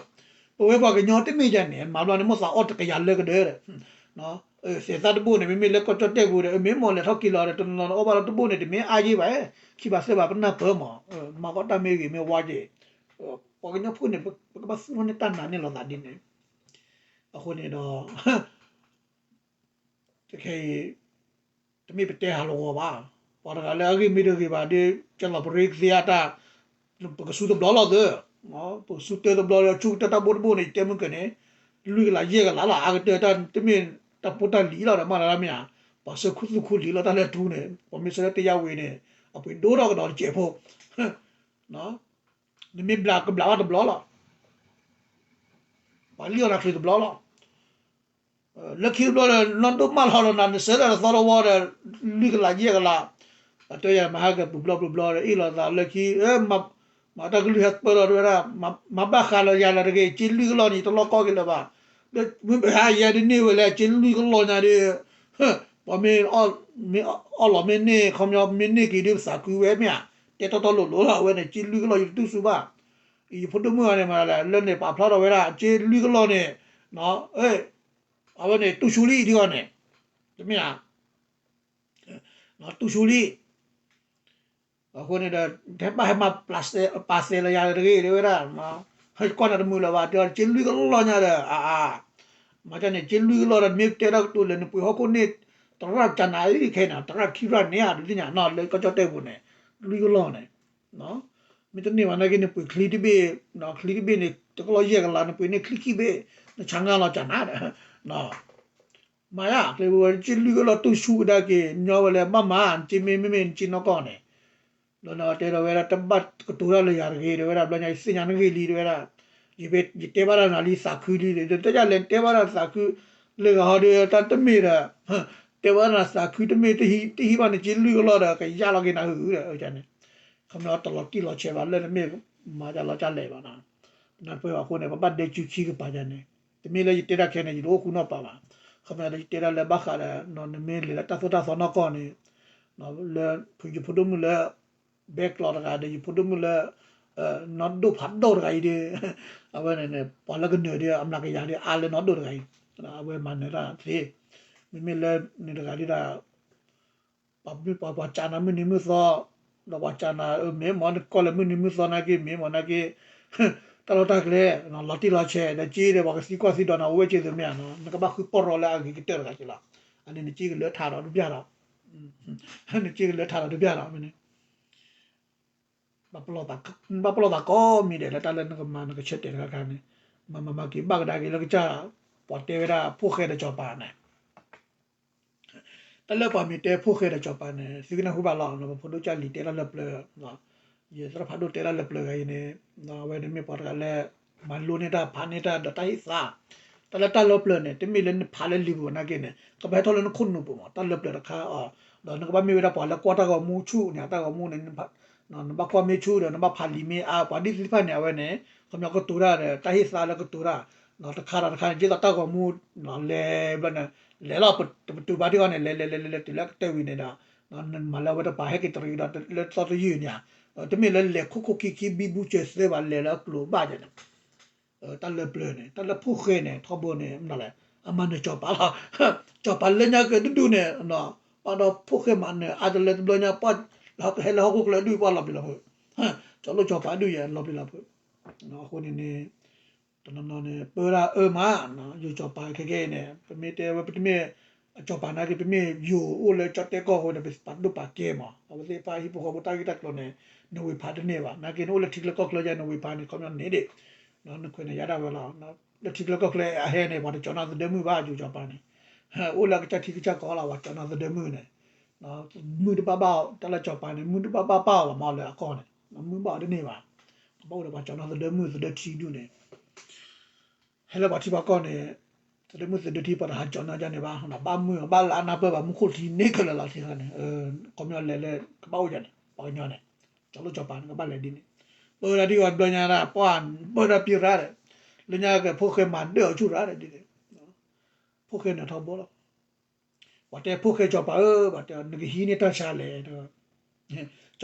ပဝဲပှၤကညီတမ့ၢ်ဒ်န့ၣ် မၤဘျီန့ၣ် မိၣ်သးအီၣ်တကယၤလၢကဒၢဒီး သဲးသၣ်တဘိၣ်န့ၣ် မ့မ့ၢ်လၢကီၢ်ကၠီၣ်တဲၣ်ပူၤဒီး မ့ၢ်မိၢ်လဲၤထီၣ်က့ၤလီၤဒီး တနီၤနီၤအီၣ်ဘၣ်လီၤတဘိၣ်န့ၣ် တမ့ၢ်အါယ့ၢ်ဘၣ် ခံဘးသၢဘးပနၢ်ပၢၢ်မး မၤကီတၢ်မ့ၢ်ဂ့ၤမ့ၢ်ဝါက့ၤ ပှၤကညီဖိန့ၣ် ပကဘၣ်သူၣ်ထီၣ်န့ၢ်တၢ်နာ်န့ၢ်လိာ်သးဒ်န့ၣ် အဃိန့ၣ်ဒီး တခဲအံၤ တမ့ၢ်ပတဲဟးလီၤဂီၤဘၣ်, ပှၤတဂၤလၢအဂ့ၢ်မ့ၢ်တဂ့ၤဘၣ်ဒီး ကဲလီၤပရ့ကသ့အတၢ် ပကစူတဘျီလီၤသၢ, ပကစူတၢတဘျီလီၤ ဆူကတၢတၢ်ဘိတဘိန့ၣ် ယတဲမုၢ်ကၢန့ၣ် လွံၢ်ကလးယဲၢ်ကလးလီၤ အကတၢၢ်တၢ်တမ့ၢ်တၢ်ဖိတၢ်လံၤလီၤဒီး မၤလၢမ့ၢ်ဧါ, ပှၤဆှၢခူသူၣ်ခူလံၤလီၤ တၢ်လၢထူန့ၣ် ပှၤမ့ၢ်ဆှၢလၢတယါဝံၤန့ၣ် အပှ့ၤဒိၣ်ထီၣ်ကဒီးတစဲးဖိ နမ့ၢ်ဘျးကဘျးဘၣ်တဘျီလီၤ. ပှၤလံၣ်အီၣ်နၤချ့တဘျီလီၤ. လၢခံတဘျီဒီး နီၢ်ဒိၣ်မၢလီၤဒီးနၤ နဆၢထၢၣ်တသီတဝီဒီး လွံၢ်ကလးယဲၢ်ကလး, အတဲယၤမၤဟါကပူၤဘျီပူၤဘျီဒီး အ့ၣ်လိာ်သးလၢခံ, မၤတၢ်ကလုၢ်ဟဲပၢလီၤတဝဲဒၣ်, မၤဘၣ်ဃးလီၤယၤလၢတဂ့ၤ က့လွံၢ်ကလီၢ်န့ၣ် တလီၢ်ကီၢ်က့ၤလၢၤဘၣ်. မ့ၢ်ပဟါယဲဒ်န့ၢ်ဝဲလၢက့လွံၢ်ကလီၢ်ညါဒီး ပှၤမ့ၢ် မ့ၢ်အီၣ်လီၤမ့ၢ်န့ၢ် ခီပညီမ့ၢ်န့ၢ်က့ၤဒ်ပသးခုဝဲမ့ၢ်ဧါ, တဲတီတီလိၤလိၤလီၤ အဝဲန့ၣ် က့လွံၢ်ကလီၢ်ယတတူၢ်ဆူဘၣ်. ယဖိဒိၣ်မုၣ်အီၤန့ၣ်မး လၢန့ၣ်ပာ်ဖျါထီၣ်ဝဲဒၣ် က့လွံၢ်ကလီၢ်န့ၣ် အဝဲန့ၣ်တူၢ်ဆူလံဒ်အီၤန့ၣ်, တမ့ၢ်ဧါ, တူၢ်ဆူလံ အဃိန့ၣ်ဒီး ဟဲဘၣ်ဟဲမၤပာ်သဲလီၤယၤတဂ့ၤ တဲဝဲဒၣ်, ဟဲကွၢ်နၤတမုာ်လၢၤဘၣ် တဲအီၤ က့လွံၢ်ကလီၢ်ညါဒီး အါအါ, မၤကန့ၣ် က့လွံၢ်ကလီၢ်ဒီး မ့ၢ်တဲတၢ်ကတိၤလဲၣ် နပှ့ၤဟီၣ်ခိၣ်န့ၣ် တရၣ်ကနၤအံၤခဲအံၤန့ၣ် တရၣ်ခံရၣ်န့ၣ်ဧါ ဒ်သ့ၣ်ညါနီၤ လၢကီၢ်ကၠီၣ်တဲၣ်ပူၤန့ၣ် လွံၢ်ကလီၢ်န့ၣ် မ့ၢ်တန့ၢ်ဘၣ်နာ်က့ နပှ့ၤချံတဘ့ၣ်, ချံတဘ့ၣ်န့ၣ် တကလီၢ်ယဲၢ်ကလး နပှ့ၤန့ၢ်ချံခံဘ့ၣ် နဆါငါလီၤကနၤဒီး မၤယါ ကျဲဝဲ က့လွံၢ်ကလီၢ်တူၢ်ဆူကဒါက့ၤ ညီဝဲလၢဘၣ်မၤ နက့မ့ၢ်မ့မ့ၢ်နက့နီၢ်ကီၢ်န့ၣ်, ဘျီန့ၣ်တဲဒီးဝဲဒၣ် တဘၣ်ကတိၤတၢ်လၢယၤတဂ့ၤ တဲဝဲဒၣ် ဘျီညါ ယသ့ၣ်ညါနဂ့ၢ်လံ တဲဝဲဒၣ်, ယတဲဘၣ်တၢ်နၤလံသးခုလံ တဲယၤလဲၣ် နတဲဘၣ်တၢ်သးခု လၢဂၤဟီဒီး တၢ်တမ့ၢ်ဒီး တဲဘၣ်နၤသးခုတမ့ၢ် တဟံးဘၣ်နက့လွံၢ်ကလီၢ်ဒီး ကယၢ်လီၤက့ၤနၤဟုၣ်ဒီး န့ၣ် ခီပညီတလီၤတံၢ်လီၤဆဲးဘၣ် လၢနမ့ၢ်မၤတၢ်လီၤတၢ်လဲၤဘၣ်နီၤ, နပှဲၤဘၣ်အဃိန့ၣ် ပဘၣ်ဒဲကၠူခံကပၤယါန့ၣ်, တမ့ၢ်လၢယတဲတၢ်ခဲန့ၣ် ယတအိၣ်ဃူနီၢ်ပၤဘၣ်, ခီပညီလၢယတဲတၢ်လၢဘၣ်ဃးဒီး နမ့ၢ်လဲၤလၢတၢ်သိၣ်တၢ်သီနီၢ်ကီၢ်န့ၣ်, လၢယဖိဒိၣ်မုၣ်လၢ ဘဲကျီးတဂၤဒီး ယဖိဒိၣ်မုၣ်လၢ နီၢ်ဒိၣ်ဖးဒိၣ်တဂၤအံၤဒီး အဝဲန့ၣ်န့ၣ် ပှၤလၢကနၢၤဒီး အမျးကယၤဒီး အါလၢနီၢ်ဒိၣ်တဂၤအံၤ, အဝဲမၤနၢၤတၢ်သ့, မ့မ့ၢ်လၢန့ၣ်တဂၤဒ်ဒီး ပှၤမ့ၢ်ပှၤပှၤကးနၤမုၢ်နံၤမုၢ်သီ, ဒီးပှၤကးနၤ မ့ၢ်မ့ၢ်နကီၢ်လၢမုၢ်နံၤမုၢ်သီနာ်က့ မ့ၢ်မ့ၢ်နာ်က့ တၢ်လီၢ်တၢ်ကျဲ လီၤတံၢ်လီၤဆဲး ဒီးက့ဒီး ပှၤကသံကွၢ်သံဒိးနၤ အိၣ်ဝဲက့ၤသ့မ့ၢ်ဧါနီၤ, နကဘၣ်ဃုပီၢ်ရီလၢအဂ့ၤကတၢၢ်တဂၤက့ၤလီၤ, အန့ၣ်နက့ကလၢထးဒီးတဘျၢ်ဒီး, နက့ကလၢထးဒီးတဘျၢ်ဒီး မ့ၢ်န့ၣ် ဘၣ်ပလီၢ်သးကိးမံၤဒဲးလၢတၢ်လၢနကမၤနကဆၢတဲာ်တခါခါန့ၣ်, မၤမၤမၤက့ၤဘၣ်ကဒါက့ၤလၢကစၢ်, ပှၤတဲဝဲဒၣ်ဖိၣ်ဃဲဒီးစီၤပၤန့ၣ်, တၢ်လၢပှၤမ့ၢ်တဲဖိၣ်ဃဲဒီးစီၤပၤန့ၣ် သုကနၢ်ဟူဘၣ်လီၤ, ပဖိဒိၣ်ကၢ်လံၤတဲတၢ်လၢပျၢၤ, ယသရၣ်ဖးဒိၣ်တဲတၢ်လၢပျၢၤဂၤအံၤန့ၣ်, အဝဲန့ၣ်မ့ၢ်ပှၤတဂၤလၢ မၤလိန့ၢ်တၢ်ဖးန့ၢ်တၢ်ဒီးတၢ်ဟ့ၣ်သါ, တၢ်လၢတၢ်လၢပျၢၤန့ၣ် တမ့ၢ်လၢနဖးလၢလံာ်ပူၤနာ်က့န့ၣ် ကဘၣ်ဟဲထီၣ်လၢနခိၣ်နူာ်ပူၤမး တၢ်လၢပျၢၤတခါအီၤ, ဒီးနကဘၣ်မ့ၢ်ဝဲဒၣ်ပှၤလၢကွၢ်တၢ်ဂီၤမူဆူၣ်န့ၣ် တၢ်ဂီၤမူန့ၣ် နဘၣ်ကွၢ်မ့ၢ်ဆူၣ်ဒီး နဘၣ်ဖးလံာ်မ့ၢ်အါ ပှၤဒ်သ့ၣ်တဖၣ်န့ၣ် အဝဲန့ၣ် ခီပညီကတိၤတၢ်ဒီး တၢ်ဟ့ၣ်သါလၢကတိၤတၢ်, တခါဒီးတခါန့ၣ် ဒ်သိးတၢ်ဂီၤမူ လဲၤဘျီန့ၣ် လဲၤလီၤပတုာ်ဘါတ့ၢ်အီၤန့ၣ် လဲၤလဲၤလဲၤလဲၤလဲၤတုၤလၢအကတၢၢ်ဝံၤန့ၣ်ဒီး နမၤလၢအဝဲတပၤဟဲက့ၤတရံးဒီးလၢသီတယုၢ်န့ၣ်, တမ့ၢ်လၢလဲၤခိၣ်ခိၣ်ခံခံဘံဘူစၢၤသၢဘၣ် လဲၤလၢအကျိၤဘၣ်န့ၣ် တၢ်လၢပျၢၤန့ၣ် တၢ်လၢဖိၣ်ဃဲန့ၣ် ထီဘိန့ၣ် မနုၤလဲၣ် အမၤနၢၤစီၤပၤလီၤ. စီၤပၤလၢညါကဒူၣ်ဒူၣ်န့ၣ် ဘၣ်ဒီးဖိၣ်ဃဲမၤနၢၤအါတလၢတဘျီညါ ပှၤဟဲလၢဟီၣ်ခိၣ်ချၢဒူၣ်ပှၤလီၤပျံၤလီၤဖုး, စီၤလိၣ်စီၤပၤဒူၣ်ယဲလီၤပျံၤလီၤဖုး. အဃိန့ၣ်န့ၣ် တနီၤနီၤန့ၣ် ပၢဝဲဒၣ်အၢမး ယိၤစီၤပၤခဲကဲအံၤန့ၣ် ပမ့ၢ်တဲဝဲ ပတမ့ၢ် စီၤပၤနာ်က့ ပမ့ၢ်ယိၤအိၣ်လၢကၠီၣ်တဲၣ်ကီၢ်အဃိန့ၣ် ပပာ်ဒိၣ်ပာ်ကဲမး အဝဲသ့ၣ်တဖၣ်ဟံၣ်ဖိဃီဖိတၢ်ဂ့ၢ်တၢ်ကျိၤန့ၣ် နဝ့ၤဖးတန့ၢ်ဘၣ် နာ်က့န့ၣ် အိၣ်လၢထံချၢကီၢ်ချၢယဲ နဝ့ၤဖးန့ၣ် ခီပညီန့ၢ်ဒံး နခွဲးန့ၣ်ယါဒၣ်ဝဲလီၤ. လၢထံချၢကီၢ်ချၢအဟဲန့ၣ် ပှၤတကၠီၤနီၢ်သဒၢမုၣ်ဘၣ် ယိၤစီၤပၤန့ၣ် အိၣ်လၢအကစၢ်ထံကစၢ်ကီၢ်လီၤ ပှၤကၠီၤနီၢ်သဒၢမုၣ်န့ၣ် မုၢ်တဘၣ်ဘၣ်အီၤ တၢ်လၢစီၤပၤန့ၣ် မုၢ်တဘၣ်ဘၣ်ပၢ်အီၤဘၣ်မးလၢအကီၢ်န့ၣ် မုၢ်ဘၣ်အီၤတန့ၢ်ဘၣ်. ကဘၣ်အိၣ်ဒီးပှၤကၠီၤနီၢ်သဒၢမုၣ်သဒၢထံဒူၣ်န့ၣ် ဟဲလၢပှၤထံပှၤကီၢ်န့ၣ် သဒၢမုၣ်သဒၢထံပှၤတဟးကၠီၤနီၢ်ဒ်န့ၣ်ဘၣ် ဘၣ်မုၢ်ဘၣ်လၢအနၢ်ပၢၢ်ဘၣ် မူခိၣ်ထံန့ၢ်ခဲလၢာ်လီၤထံဃီန့ၣ် ခီပညီလဲၤလၢကဘၣ်အိၣ်ယၤန့ၣ် ပှၤကညီန့ၣ် ကၠီၤလိၣ်ကၠီၤပၤန့ၣ် ကဘၣ်လဲၤဒ်န့ၣ် ပၢဝဲဒၣ်ဒ်အီၤဘျီညါဒၣ် ပှၤပၢဝဲဒၣ်ပံရၣ်ဒီး လၢညါကဖိၣ်ဃဲမၤဒၢၣ်အီၤဆူၣ်ရၣ်ဒီးဒ်န့ၣ် ဖိၣ်ဃဲန့ၣ်ထီဘိလီၤ. ပှၤတဲဖိၣ်ဃဲစီၤပၤဧၢ ပှၤတဲ နကဟံးန့ၢ်တၢ်ဆါလဲၣ် စီ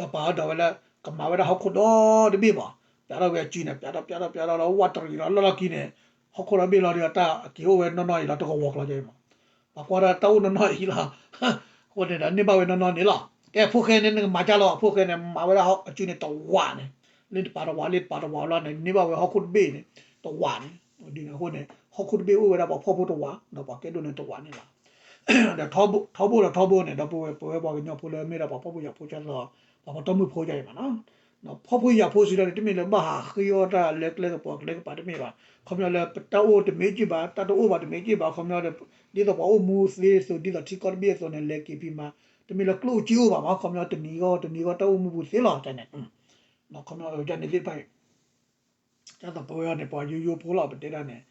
ၤပၤအဒိးဝဲလၢ ကမၤဝဲဒၣ်ဟီၣ်ခိၣ်ဒီတဘ့ၣ်မး ပျးထီၣ်ဝဲအစုန့ၣ် ပျးထီၣ်ပျးထီၣ်ပျးထီၣ်လီၤ ဝးတရံးလီၤလီၢ်လီၢ်ခံန့ၣ် ဟီၣ်ခိၣ်ဒီဘ့ၣ်လီၤဒီး တၢ်အက့ၤအိၣ်ဝဲနီၢ်နီၢ်အံၤလီၤ တကဝီၤကျီၤကဲမး ပှၤကွၢ်ဒၣ်တၢ်အိၣ်နီၢ်နီၢ်အံၤလီၤ အဃိန့ၣ်ဒီး န့ၢ်ဘၣ်ဝဲနီၢ်နီၢ်န့ၣ်လီၤ ကဲဖိၣ်ဃဲန့ၣ် နကမၤကၢ်လီၤ ဖိၣ်ဃဲန့ၣ် မၤဝဲဒၣ်အစုန့ၣ်တဝးန့ၣ် လၢတပၤတဝး လၢတပၤတဝးလီၤန့ၣ် န့ၢ်ဘၣ်ဝဲဟီၣ်ခိၣ်တဘ့ၣ်န့ၣ် တဝးန့ၣ် ဒ်န့ၣ်အဃိန့ၣ် ဟီၣ်ခိၣ်တဘ့ၣ်အိၣ်ဝဲဒၣ်ပှၤဖှီၣ်ဖိတဝး ဒီးပှၤကဲဒိၣ်န့ၣ်တဝးန့ၣ်လီၤ. ဒီးထီဘိဒီးထီဘိန့ၣ် ဒီးပဝဲပဝဲပှၤကညီဖိလၢမ့ၢ်ဒၣ်ပှၤဖှီၣ်ဖိယာ်ဖိဒ်သိး ပှၤဖီၣ်တၢ်မုၢ်ဖိဒ်အံၤမးနီၤ, ဖှီၣ်ဖိယာ်ဖိစံးဒီးန့ၣ် တမ့ၢ်လၢဘၣ်ဟးဃ့အီၣ်တၢ်လၢကျဲကပၤကျဲကပၤတမ့ၢ်ဘၣ်, ခီပညီလၢပတၢ်အိၣ်တမ့ၢ်က့ၢ်ဘၣ် တၢ်တအိၣ်ဘၣ်တမ့ၢ်က့ၢ်ဘၣ် ခီပညီဒီး ဒ်သိးပှၤအိၣ်မူသ့အသိး ဒ်သိးထံကီၢ်တဘ့ၣ်အသိးန့ၣ် လဲၤက့ၤဖံးမၤ တမ့ၢ်လၢကျိၣ်စ့အိၣ်ဘၣ်မး ခီပညီတနံၤဂီၢ်တနံၤဂီၢ်တၢ်အိၣ်မူပူၤသ့လီၤန့ၣ်, ခီပညီန့ၣ်သ့ၣ်တဖၣ်အံၤ ဒ်သိးပဝဲအံၤန့ၣ် ပှၤယိယိဖိလီၤ ပတဲဒၣ်န့ၣ်,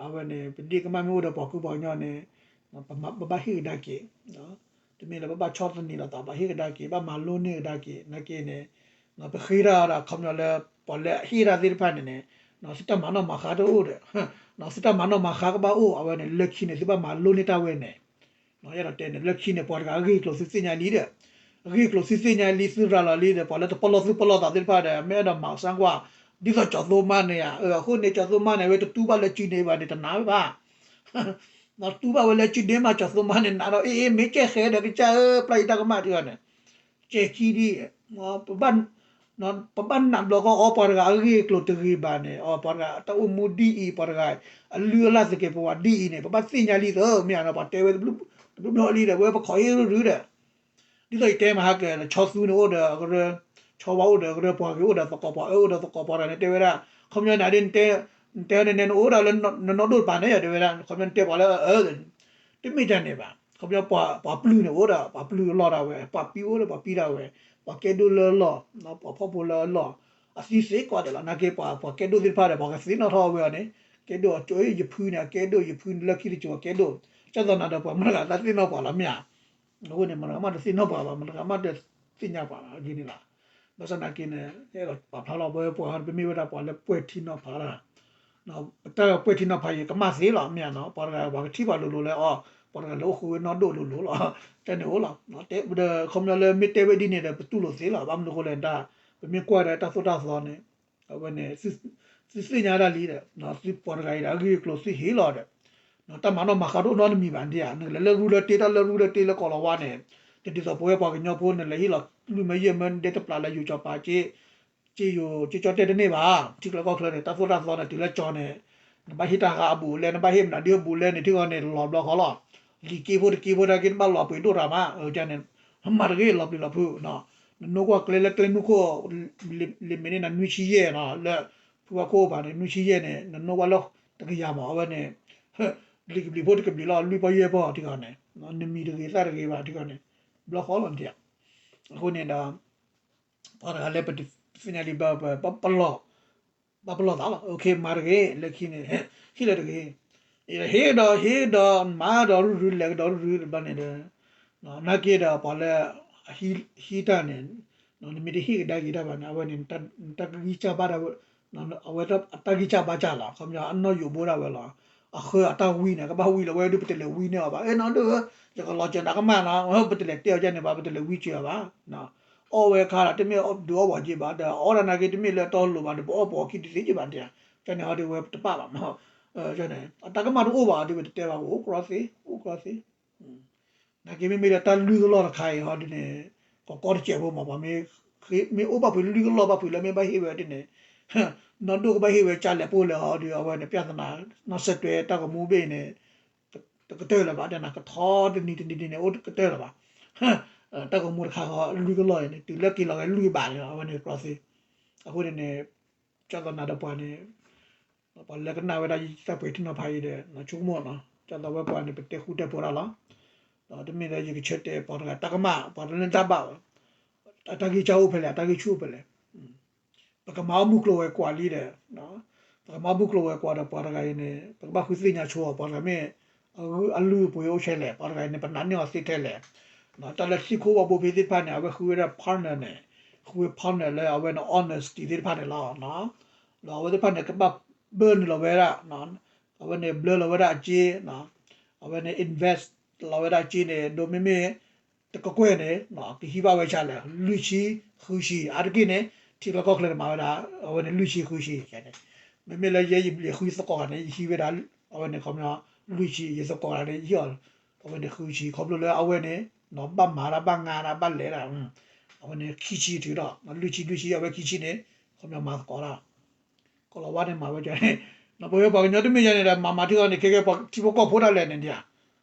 အဝဲန့ၣ် ပဒ့ၣ်ကမၣ်မ့ၢ်အိၣ်ဒီးပှၤကူပှၤကညီန့ၣ် ပဘၣ်ဟ့ၣ်ကဒါက့ၤ, တမ့ၢ်လၢပဘၣ်ဆီၣ်သနံးလိာ်သး ဘၣ်ဟ့ၣ်ကဒါက့ၤ ဘၣ်မၤလိန့ၢ်ကဒါက့ၤ နာ်က့န့ၣ် ပဃ့တၢ်ဒီး ခီပညီလၢ ပှၤလၢအဟ့ၣ်တၢ်သ့ၣ်တဖၣ်န့ၣ်န့ၣ် သုတၢ်မၤနီၣ်မၤဃါတအိၣ်ဒီး သုတၢ်မၤနီၣ်မၤဃါကဘၣ်အိၣ် အဝဲန့ၣ် လၢခံန့ၣ် သုဘၣ်မၤလိန့ၢ်တၢ်ဝဲန့ၣ် ယအဲၣ်ဒိးတဲန့ၣ် လၢခံန့ၣ် ပှၤတဂၤအဂ့ၢ်အကျိၤသုသ့ၣ်ညါလံဒီး အဂ့ၢ်အကျိၤသုသ့ၣ်ညါလံ သုရၤလီၤလံဒီး ပှၤလၢတပလီၢ်သုပလီၢ်သးသ့ၣ်တဖၣ်ဒီး မ့ၢ်အဲၣ်ဒိးမၤစၢၤကွၢ် ဒ်သိးကၠီၤသိမါန့ၣ်ဧါ, အဃိန့ၣ် ကၠီၤသိမါန့ၣ် အဝဲတတူၢ်ဘၣ်လၢစုန့ၣ်ဘၣ်န့ၣ် တနာ်ဝဲဘၣ် တူၢ်ဘၣ်ဝဲလၢစုဒ့မး ကၠီၤသိမါန့ၣ် နာ်ဒီး အ့ အ့ မ့ၢ်ကဲဃဲဒီးကစၢ်ဧၢ ပျၢ်ယတၢ်ကမၣ်တဂၤန့ၣ် ကဲခံဒ် ပဘၣ်နးဘျီကီးအီၤ ပှၤတဂၤအဂ့ၢ်အကျိၤတဂ့ၤဘၣ်န့ၣ် အီၤပှၤတဂၤအတၢ်အိၣ်မူဒ်အံၤ ပှၤတဂၤအလုၢ်အလၢ်သကဲးပဝးဒ်အံၤန့ၣ် ပဘၣ်သ့ၣ်ညါလံသၢ မ့ၢ်ဧါနီၤ ပှၤတဲဝဲတဘျုးဘျီလံဒီး ဝဲပခိးဟ့ၣ်ရူၢ်ရူၢ်ဒီး ဒ်သိးယတဲမးဟါကဲ ဆီသူန့ၣ်အိၣ်ဒီးအကရၢ, ဆီဝါအိၣ်ဒီးအကရၢ ပှၤဂ့ၤအိၣ်ဒီးသကိး ပှၤအၢအိၣ်ဒီးသကိး ပှၤတဂၤန့ၣ်တဲဝဲဒၣ် ခီပညီန့ၣ်ဒ် နတဲအီၤန့ၣ် နအိၣ်ဒၣ်လၢနနီၢ်ဒိၣ်တပၤန့ၣ် တဲဝဲဒၣ် ခီပညီနတဲပှၤလၢအအၢ တမ့ၢ်တၢ်န့ၣ်ဘၣ် ခီပညီပှၤပျုၢ်န့ၣ်အိၣ်ဒီး ပှၤပျုၢ်အလီၢ်ဒၣ်ဝဲ ပှၤပံအိၣ်ဒီးပှၤပံဒၣ်ဝဲ ပှၤကဲဒိၣ်လၢအလီၢ် ပှၤဖှီၣ်ဖိလၢအလီၢ် အသံစ့ၢ်ကီးဒဲးလီၤ နာ်က့ ပှၤကဲဒိၣ်သ့ၣ်တဖၣ်ဒီး ပှၤကသ့ၣ်နီၣ်ထီၣ်ဝဲအီၤန့ၣ် ကဲဒိၣ်အကၠိ ယဖုန့ၣ် အကဲဒိၣ် ယဖုန့ၣ် လၢခံတကၠိၤအကဲဒိၣ် ကၢ်သိးနၤဒီးပှၤမတၤတဂၤတသ့ၣ်နီၣ်ပှၤလီၤ မ့ၢ်ဧါ အဃိန့ၣ် မတၤတဂၤမးတသ့ၣ်နီၣ်ပှၤဘၣ် မတၤတဂၤမးတသ့ၣ်ညါပှၤလီၤ အဂ့ၢ်န့ၣ်လီၤ ဘၣ်ဆၣ်နာ်က့န့ၣ် အဲၣ်ဒိးပာ်ဖျါလီၤ ပဝဲပှၤ ပမ့ၢ်ဝဲဒၣ်ပှၤလၢပှဲၤထံနီၤဖးတၢ် ပတၢ်ပှဲၤထံနီၤဖးယံၤ ကမၣ်သ့လီၤ မ့ၢ်ဧါနီၤ ပှၤတဂၤ ပှၤကထံၣ်ပှၤလိၤလိၤလၢအီၤ ပှၤတဂၤလၢအိၣ်ဃုာ်ဝဲနီၢ်ဒိၣ်လိၤလိၤလီၤ တဲန့ၣ်အိၣ်လီၤ ဒီးခီပညီလၢမ့ၢ်တဲဝဲဒ်န့ၣ်ဒီး ပတူၢ်လိာ်သ့လီၤ ဘၣ်မနုၤအဃိလဲၣ် ပမ့ၢ်ကွၢ်ဒီးတၢ်သိၣ်တၢ်သီန့ၣ် အဝဲန့ၣ် သုသ့ၣ်ညါဒၣ်လံဒီး သုပှၤတဂၤအံၤဒီး အဂ့ၢ်အကျိၤသုဟ့ၣ်လီၤဒီး တၢ်မၤနီၣ်မၤဃါတအိၣ်နီတမံၤဘၣ်ဒ်ဧါ နကလဲၤလၢရူလၢတ့ တၢ်လၢရူလၢတ့လၢကီၢ်လီၤဝါန့ၣ် တဒ်သိးပဝဲပှၤကညီဖိန့ၣ် လဲၤဟ့ၣ်လီၤလွံၢ်မၢယဲၢ်မၢ ဒဲတပျးလၢယိၤကၠီၤပၤက့ က့ယိၤက့ကၠီတဲတန့ၢ်ဘၣ် ထံကျၢကီၢ်ချၢန့ၣ် တၢ်သိၣ်တၢ်သီန့ၣ် တုၤလၢကၠီန့ၣ် နဘၣ်ဟ့ၣ်တၢ်ဂၤအဘူးအလဲ နဘၣ်ဟ့ၣ်မနုၤဒ်အဘူးအလဲန့ၣ် ထံဂီၤန့ၣ် လီၤဘျီဃီလီၤ လံာ်က့ဖိတက့ဖိတၢ်က့ နဘၣ်လီၤပှ့ၤဒိၣ်တၢ်မး ကန့ၣ် မၤတဂ့ၤလီၤပျံၤလီၤဖုး နနိကွၢ်ကျဲလၢကျဲမုၢ်ခိၣ် လံာ်မ့ၢ်န့ၣ်နနွံဆံယဲၢ်နီၤ လၢဖုဝါခိၣ်အိၣ်ဘၣ်န့ၣ် နွံဆံယဲၢ်န့ၣ် နနိကွၢ်လၢတကယၤမး အဝဲန့ၣ် လံာ်ကဘျံးဖိတကဘျံးလီၤ လွံၢ်ပီၢ်ယဲၢ်ပီၢ်ထံဂီၤန့ၣ် နမံၤတဂ့ၤသၣ်တဂ့ၤဘၣ်ထံဂီၤန့ၣ် ဘျီဃီလီၤနထံၣ် အဃိန့ၣ်ဒီး ပှၤတဂၤလၢပတသ့ၣ်ညါလံ ဘၣ်ပလီၢ် ဘၣ်ပလီၢ်သးလီၤ မၤတဂ့ၤ လၢခံန့ၣ် ဟ့ၣ်လီၤတဂ့ၤ ဟ့ၣ်ဒီးဟ့ၣ်ဒီးမၤဒီးရူၢ်ရူၢ် လဲၤကဒီးရူၢ်ရူၢ်တဘျီန့ၣ်ဒီး နာ်က့ဒီးပှၤလၢ ဟံးတၢ်န့ၣ် နမ့ၢ်တဟ့ၣ်ကဒါက့ၤတၢ်ဘၣ်န့ၣ် အဝဲန့ၣ် နတၢ်ဂံၢ်စၢ်ဘါတၢ် အဝဲအတၢ်ဂံၢ်စၢ်ဘါစၢ်လီၤ ခီပညီအနီၢ်ယိးဘိဒၣ်ဝဲလီၤ အဃၢအတၢ်ဝံန့ၣ် ကဘၣ်ဝံလီၤဝဲဒုး ပတလဲၤဝံန့ၢ်အီၤဘၣ် အဲၣ်နီၢ်ဒုး ယကလီၤစၢၤနၤကမၣ်နီၤ ပတလဲၤတဲအီၤကန့ၣ်ဘၣ် ပတလဲၤဝံစၢၤအီၤဘၣ် အီၣ်ဝဲခါဒီး တမ့ၢ်ဒုးအီၣ်ပှၤက့ဘၣ် ဒီးအီၣ်တၢ်နာ်က့ တမ့ၢ်လၢတီလိၤဘၣ် ဒီးပအီၣ်ပှၤခံတသ့က့ဘၣ် ကန့ၣ်ဟီဒုးဝဲတပာ်ဘၣ်မး အတၢ်ကမၣ်တအိၣ်ဘၣ်ဒုး ပတတဲဘၣ် အိၣ်ကြီသ့ အိၣ်ကြီသ့ နာ်က့မ့မ့ၢ်ဒီးတၢ်လွံၢ်ကလီၢ်တခါအံၤဟီဒုးန့ၣ် ကီကီတစဲးဖိမး ပှၤမ့ၢ်အိၣ်ဘၣ်ဖုးလွံၢ်ကလီၢ်ဘၣ်ဖုးလၢမ့ၢ်ဘၣ်ဟ့ၣ်ဝဲဒ်န့ၣ် နီၢ်ဒိၣ်ကဘၣ်ဟ့ၣ်ဝဲကၢ်လဲၣ်ပိၢ်လဲၣ်ဟီဒုး အဝဲန့ၣ် ပြဿနာ နီၢ်ဆဲးတွဲတၢ်ဂီၤမူဘ့ၣ်န့ၣ် တကတၢၢ်လၢၤဘၣ် ဒ်န့ၣ် ကထီတနံၤတနံၤတနံၤန့ၣ် အိၣ်တကတၢၢ်လၢၤဘၣ် တၢ်ဂီၤမူတခါဃီလွံၢ်ကလီၢ်အံၤန့ၣ် တုၤလၢက့ၤလီၤဂဲၤလွံၢ်ဘးန့ၣ် အဝဲန့ၣ်ကြီသ့ အဃိန့ၣ်န့ၣ် ကၢ်သိးနၤဒီးပှၤန့ၣ် ပှၤလၢကနၣ်ဝဲဒၣ်ယတၢ်ပှဲၤထံနီၤဖးအံၤဒီး ဆိကမိၣ်နီၤ ကၢ်သိးဝဲပှၤန့ၣ် ပတဲဃူတဲဖိးတၢ်လီၤ ဒီးတမ့ၢ်လၢယကဆၢတဲာ်ပှၤတဂၤတၢ်ကမၣ် ပှၤတလၢတၢ်ဘၣ်ဘၣ် အတၢ်ဂံၢ်စၢ်အိၣ်ဖဲလဲၣ် အတၢ်ဂံၢ်ဆူၣ်အိၣ်ဖဲလဲၣ် ပကမၤအီၣ်မုၢ်ကျိၤဝဲၤကွာ်လံဒီး ပကမၤအီၣ်မုၢ်ကျိၤဝဲၤကွာ်ဒီးပှၤတဂၤအံၤန့ၣ် ပကဘၣ်ဃုသ့ၣ်ညါဆိအီၤ ပှၤတဂၤမ့ၢ် အလုၢ်အပှ့ၤအိၣ်ထဲလဲၣ် ပှၤတဂၤအံၤန့ၣ် ပနာ်န့ၢ်အီၤသ့ထဲလဲၣ် တၢ်လၢသံၣ်ခိၣ်ဘီဘိဖ့သ့ၣ်တဖၣ်န့ၣ် အဝဲဃုဝဲဒၣ် partner န့ၣ် ဃုဝဲ partner လၢအဝဲန့ၣ် honesty သ့ၣ်တဖၣ်န့ၣ်လီၤ ဒီးအဝဲသ့ၣ်တဖၣ်န့ၣ် ကဘၣ်ဘၢနုာ်လီၤဝဲဒၣ် အဝဲန့ၣ်ဘျၢလီၤဝဲဒၣ်အစ့ အဝဲန့ၣ် invest လီၤဝဲဒၣ်အစ့န့ၣ် ဒိးမ့မ့ၢ် တကကွဲၢ်န့ၣ် ကဟံးဘၣ်ဝဲဆံးလဲၣ် လွံၢ်ဆံ ဃုဆံ အါတက့ၢ်န့ၣ် ထံကျါကီၢ်ချၢန့ၣ် မၤဝဲဒၣ် အဝဲန့ၣ်လွံၢ်ဆံဃုဆံန့ၣ် မ့မ့ၢ်လၢယဲယဘျံးဃုသကိးဂၤန့ၣ် ယဟံးဝဲဒၣ် အဝဲန့ၣ်ခီပညီ လွံၢ်ဆံ ယသကိးဂၤန့ၣ် ယဟံးအီၤ အဝဲန့ၣ်ဃုဆံ ခီဖျိလၢအဝဲန့ၣ် ဘၣ်မၤတၢ်ဘၣ်ငါတၢ်ဘၣ်လဲၤတၢ် အဝဲန့ၣ်ခံဆံတုၤဒီး လွံၢ်ဆံလွံၢ်ဆံ အဝဲခံဆံန့ၣ် ခီပညီမၤသကိးတၢ် ကီၢ်လီၤဝါန့ၣ်မၤဝဲန့ၣ် ပဝဲပှၤကညီတမ့ၢ်ယဲန့ၣ်ဒီး မၤမၤထံဂီၤန့ၣ် ခဲကဲပှၤထံဖိကီၢ်ဖိဒၣ်လဲာ်န့ၣ်ဒ်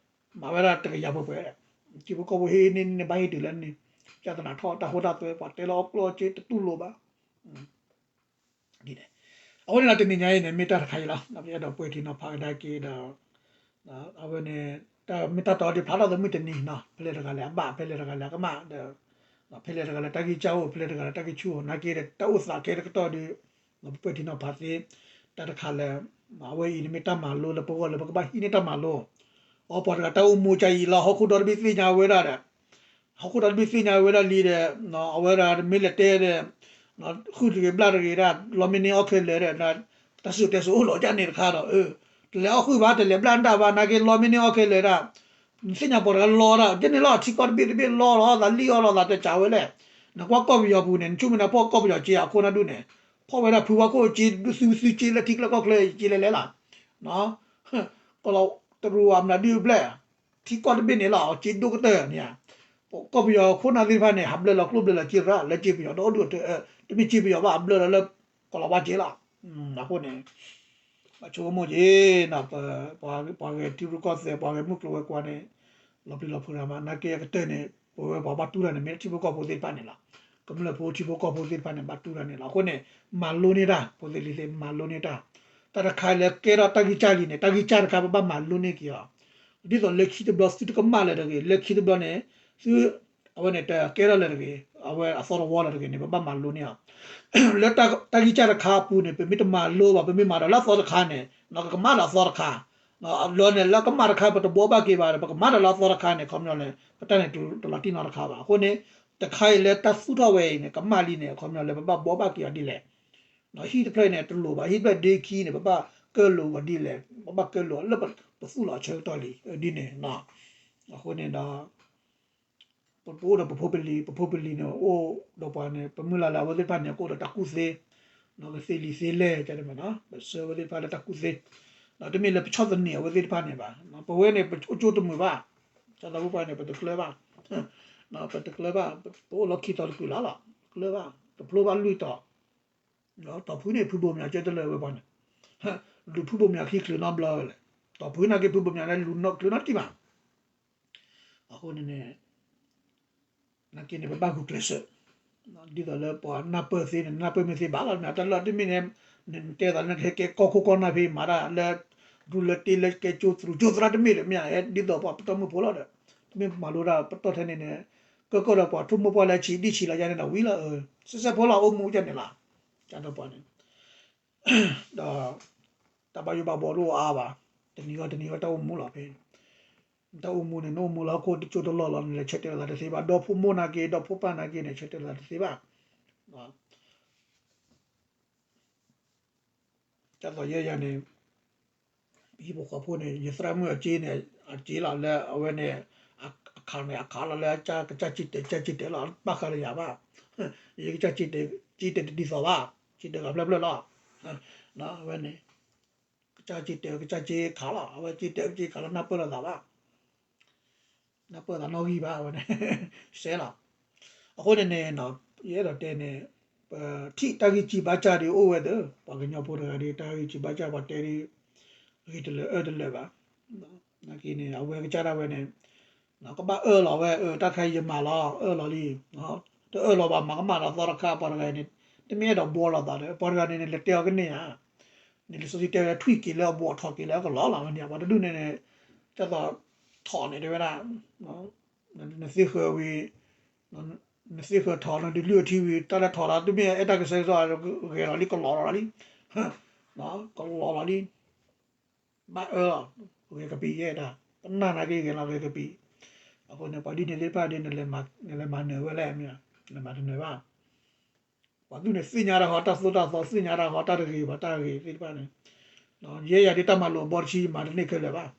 မၤဝဲဒၣ်တကယၤပှဲၤပှဲၤ, ထံဖိကီၢ်ဖိဟ့ၣ်န့ၢ်န့ၣ် ဘၣ်ဟ့ၣ်တုၤလၢန့ၣ်, ကသနာ်ထီၣ်တၢ်ဟိတၢ်သွဲ ပှၤတဲလၢအီၣ်ကျိၣ်အီၣ်စ့တတူၢ်လိာ်ဘၣ်. အဃိန့ၣ်ဒီးတနံၤညါအံၤန့ၣ် မ့ၢ်တၢ်တခါအံၤလီၤ. ဒီးပအဲၣ်ဒိးပှဲၤထံနီၤဖးကဒါက့ၤဒီး အဝဲန့ၣ် တၢ်မ့ၢ်တၢ်တီဒ်ဖျါထီၣ်သးမုၢ်တနံၤနီၤ, ဖဲလဲၣ်တဂၤလဲၣ်အဘၣ် ဖဲလဲၣ်တဂၤလဲၣ်အကမၣ်ဒီး ဖဲလဲၣ်တဂၤလဲၣ်တၢ်ဂံၢ်စၢ်အိၣ် ဖဲလဲၣ်တဂၤလဲၣ်တၢ်ဂံၢ်ဆူၣ်အိၣ် နာ်က့ဒီး တၢ်အိၣ်သးကဲတကတီၢ်ဒီး ပပှဲၤထံနီၤဖးသ့ တၢ်တခါလၢ အဝဲအံၤန့ၣ်မ့ၢ်တၢ်မၤလိလၢပဂီၢ်လၢပကဘၣ်ဟံးန့ၢ်တၢ်မၤလိ, အပှၤတဂၤတၢ်အိၣ်မူကါအံၤလီၤ ဟီၣ်ခိၣ်ဒီတဘ့ၣ်သ့ၣ်ညါဝဲဒၣ်ဒီး ဟီၣ်ခိၣ်ဒီတဘ့ၣ်သ့ၣ်ညါဝဲဒၣ်လံဒီး အဝဲဒၣ်မ့ၢ်လဲၤတဲဒီး ဃုာ်တဂ့ၤဘျၣ်တဂ့ၤဒၣ် လီမ့ၢ်န့ၢ်အီၣ်ခဲလၢာ်ဒီး တၢ်စံၣ်တဲစိၤအိၣ်လီၤကၢ်န့ၣ်တခါဒီး တလဲၤအီၣ်ဃုာ်ဘၣ် တလဲၤဘျၣ်နတၢ်ဘၣ် နာ်က့လီမ့ၢ်န့ၢ်အီၣ်ခဲလၢာ်ဒၣ် နသ့ၣ်ညါပှၤတဂၤလီဒၣ် ကဲန့ၣ်လီၤ ထံကီၢ်တဘ့ၣ်တဘ့ၣ်လီလီၤသးလံၣ်အီၣ်လီၤသးတစးဝဲလဲၣ်, နကွၢ်ကီၢ်ပယီၤပူၤန့ၣ် နဆိကမိၣ်န့ၣ်ဖီၣ်ကီၢ်ပယီၤက့အခိၣ်နၢ်ဒူၣ်န့ၣ် ဖီၣ်ဝဲဒၣ်ဖုဝါခိၣ်က့ ဒူၣ်သုသုက့လၢထံကျၢၢ်ကီၢ်ချၢက့လဲၤလဲၣ်လီၤ, ကလီၤတရူးအမနုၤဒုဘျဲၣ် ထံကီၢ်တဘ့ၣ်န့ၣ်လီၤ က့ဒိၣ်ကတၢၢ်န့ၣ်, ကီၢ်ပယီၤခိၣ်နၢ်သ့ၣ်တဖၣ်န့ၣ် ဟးဘျၢလီၤကျိၣ်ဘျၢလီၤစ့ရၣ် လၢက့ပယီၤဒီဒူၣ် တမ့ၢ်က့ပယီၤဘၣ် အဘျၢလီၤလၢ ကီၤလၤဝါက့လီၤ, အဃိန့ၣ် ဘၣ်ဆိကမိၣ်က့ၤ ပှၤဂဲၤထံရူၢ်ကီၢ်သဲး ပှၤဂဲၤမုၢ်ကျိၤဝဲၤကွာ်န့ၣ် လီၤပျံၤလီၤဖုးတဂၤမး နာ်က့အကတၢၢ်န့ၣ် ပဝဲပှၤဘၣ်တူၢ်တၢ်န့ၣ် မ့ၢ်ထံဖိကီၢ်ဖိသ့ၣ်တဖၣ်န့ၣ်လီၤ, ကမျၢၢ်ဖိထံဖိကီၢ်ဖိသ့ၣ်တဖၣ်န့ၣ် ဘၣ်တူၢ်တၢ်န့ၣ်လီၤ, အဃိန့ၣ် မၤလိန့ၢ်တၢ် ဖိသ့ၣ်လံၤသ့ၣ် မၤလိန့ၢ်တၢ်, တၢ်တခါလၢကဲထီၣ်တၢ်ဂံၢ်စၢ်လံန့ၣ် တၢ်ဂံၢ်စၢ်တခါ ပဘၣ်မၤလိန့ၢ်က့ၤအီၤ, ဒ်သိးလၢခံတဘျီသုတကမၣ်လၢၤတဂ့ၤ လၢခံတဘျီန့ၣ် သု အဝဲန့ၣ်တကဲထီၣ်လၢၤတဂ့ၤ အဝဲအသီတဝီလၢၤတဂ့ၤန့ၣ် ပဘၣ်မၤလိန့ၢ်အီၤ, လၢတၢ်ဂံၢ်စၢ်တခါအပူၤန့ၣ် ပမ့ၢ်တမၤလိဘၣ် ပမ့ၢ်မၤဒီးလၢအသီတခါန့ၣ် ကကမၣ်ဒီးအသီတခါ, လၢန့ၣ်လၢကမၣ်တခါ ပတဘှီဘၣ်က့ၤဘၣ်ဒီး ပကမၣ်ဒီးလၢအသီတခါန့ၣ် ခီပညီန့ၣ် ပတၢ်န့ၣ်တလီၤတံၢ်နီတခါဘၣ်, အဃိန့ၣ် တခါအံၤလၢတၢ်သူၣ်ထီၣ်ဝဲအံၤန့ၣ် ကမၣ်လံန့ၣ် ခီပညီလၢပဘၣ်ဘှီဘၣ်က့ၤအီၤဒ်လဲၣ်, ဟံၣ်တဖျၢၣ်န့ၣ် တလိၤဘၣ် ဟံၣ်တဖျၢၣ်ဒ့ခံန့ၣ် ပဘၣ်ကၢလိာ်အီၤဒ်လဲၣ် ပဘၣ်ကၢလိာ်အီၤလၢပသူၣ်လီၤအဆၢကတီၢ်လံ ဒ်န့ၣ်, အဃိန့ၣ်ဒီး ပအိၣ်ဒီးပဖိပလံၤ ပဖိပလံၤန့ၣ် အိၣ်ဒီးပှၤန့ၣ် ပမုၢ်လၢ်လၢအဝဲသ့ၣ်တဖၣ်န့ၣ် ကအိၣ်ဒီးတၢ်ကူၣ်သ့, ကသ့လံာ်သ့လဲၢ်ကန့ၣ်မး ပဆှၢအဝဲသ့ၣ်တဖၣ်လၢတၢ်ကူၣ်သ့, ဒီးတမ့ၢ်လၢပဆီၣ်သနံးအဝဲသ့ၣ်တဖၣ်န့ၣ်ဘၣ်, ပဝဲန့ၣ် ပအိၣ်ကၠိတမုာ်ဘၣ်, တၢ်သးပှၢ်ပှၢ်န့ၣ် ပတကျၢၤဘၣ်, ပတကျၢၤဘၣ်, ပအိၣ်လီၢ်ခံတီၤတကုာ်လၢ်လီၤ, ပတကျၢၤဘၣ်, တဖျိဘၣ်လွံၢ်တီၤ တီၤဖုန့ၣ် ဖုဘိၣ်မၠးကၢတလၢဝဲပှၤန့ၣ်, လူၤဖုဘိၣ်မၠးခံချုးနီတဘျီဝဲလဲၣ်, တီၤဖုနာ်က့ဖုဘိၣ်မၠးန့ၣ် လူၤနီတချုးနီတထံၣ်ဘၣ်, အဃိန့ၣ်န့ၣ် နာ်က့န့ၣ် ပဘၣ်ဂုာ်ကျဲးစၢး, ဒ်သိးလၢပှၤနၢ်ပၢၢ်သ့န့ၣ် နၢ်ပၢၢ်မ့ၢ်သ့ဘၣ်လီၤ မ့ၢ်တၢ်လၢတမ့ၢ်န့ၣ် နတဲသးလၢနကဟဲကဲကီၢ်ခိၣ်ကီၢ်နၢ်ဖဲမၤတၢ်လၢ ဒူလၢတ့လၢကဲကၠိသရူးကၠိသရၣ်တမ့ၢ်ဒီး မ့ၢ်ဒ်သိးပှၤပတီၢ်မုၢ်ဖိလီၤဒီး တမ့ၢ်မၤလိတၢ်ပတီၢ်ထဲန့ၣ်န့ၣ် ကၢကၢၢ်ဒီးပှၤထိၣ်မိၢ်ပှၢ်လၢဆံးဒံၣ်ဆံးလီၤယါန့ၣ်ဒီးဝံၤလီၤ, စဲးစဲးဖိလီၤအိၣ်မူကန့ၣ်လီၤ, ကဒီးပှၤန့ၣ် ဒီး တၢ်ဘၣ်ယိၣ်ဘၣ်ဘှီတအိၣ်အါဘၣ်, တနံၤဂီၢ်တနံၤဂီၢ်တၢ်အိၣ်မူလီၤဖဲ တၢ်အိၣ်မူန့ၣ် နအိၣ်မူလၢဟီၣ်ခိၣ်တကၠိတလီၢ်လီၤ နလဲၤဆၢတဲာ်လိာ်သးတသ့ဘၣ်, ဒီဖိမိၢ်နာ်က့ ဒီဖိပၢ်နာ်က့န့ၣ် ဆၢတဲာ်လိာ်သးတသ့ဘၣ်. ကၢ်သိးယဲယၤန့ၣ် ပဟံၣ်ဖိဃီဖိန့ၣ် ယသရၣ်မုၣ်အစ့န့ၣ် အစ့လီၤလၢအဝဲန့ၣ် အခးန့ၣ်အခးလီၤလၢကစၢ်စ့တဲာ် ကစၢ်စ့တဲာ်လီၤ ဘၣ်ဃးဒီးယၤဘၣ်, ယကစၢ်စ့တဲာ် စ့တဲာ်တဒ်သိးဘၣ်, စ့တဲာ်ဂၤဖျၢၣ်ဖျၢၣ်လီၤ, အဝဲန့ၣ် ကစၢ်စ့တဲာ် ကစၢ်စ့ခးလီၤ အဝဲစ့တဲာ် စ့ခးလီၤ နၢ်ပၢၢ်လိာ်သးဘၣ်, နၢ်ပၢၢ်သးနီၣ်ဂံၢ်ဘၣ်ဝဲန့ၣ် စဲလီၤ. အဃိန့ၣ်န့ၣ် ယအဲၣ်ဒိးတဲန့ၣ် ပထံၣ်တၢ်ဂံၢ်စၢ်ဘါစၢ်ဒီးအိၣ်ဝဲသ့ၣ် ပှၤကညီဖိတဂၤဒီး တၢ်ဂံၢ်စၢ်ဘါစၢ်ပှၤတဲဒီး ဂ့ၤတလၢာ်အၢတလၢာ်ဘၣ်. နာ်က့န့ၣ် အဝဲကစၢ်ဒၣ်ဝဲန့ၣ် ကဘၣ်အၢၣ်လီၤဝဲ အၢ တၢ်တခါအံၤယမၤလီၤ အၢၣ်လီၤလံ, တအၢၣ်လီၤဘၣ် မၤကမၣ်ဒီးသီတခါ ပှၤတဂၤအံၤန့ၣ် တမ့ၢ်အဲၣ်ဒိးဘှီလိာ်သးဒီး ပှၤတဂၤန့ၣ် လဲၤတဲအီၤကန့ၢ်ဧါ န့ၣ်လံာ်စီဆှံတဲဝဲ ထွံၣ်က့ၤလၢအဘူးအထီၣ်က့ၤလၢအကလီလီၤဝဲန့ၣ် ပှၤတဒူၣ်န့ၣ်န့ၣ် ဒ်သိးထီၣ်န့ၣ်တဲဝဲဒၣ် နသ့ဃၢၤဝံၤ နသ့ဃၢၤထီၣ် နဒုးလုၢ်အထံဝံၤ တၢ်လၢထီၣ်လီၤ တမ့ၢ်အဲၣ်တၢ်ကဆှဲကဆှီ ဂဲၤလီၤလံ ကလီလီၤလံ ကလီလီၤလံ ဘၣ်အၢ ဂဲၤကပံာ်ယဲဒၣ် ပနၢ်နာ်က့ဂဲၤလီၤဂဲၤကပံာ် အဃိန့ၣ် ပှၤဒ်န့ၣ်သ့ၣ်တဖၣ်ဒီး နလဲၤမၤနၢၤဝဲလဲၣ် မ့ၢ် နလဲၤမၤတနၢၤဘၣ် ပှၤသုးန့ၣ် သ့ၣ်ညါတၢ်ဃီတၢ်သိၣ်တၢ်သီ သ့ၣ်ညါတၢ်ဃီတၢ်တဂ့ၤဘၣ်တၢ်ဂ့ၤသ့ၣ်တဖၣ်န့ၣ် ယဲယၤဒ်တၢ်မၤလိာ်အဘီတဆံ မၤတန့ၢ်ခဲလၢာ်ဘၣ်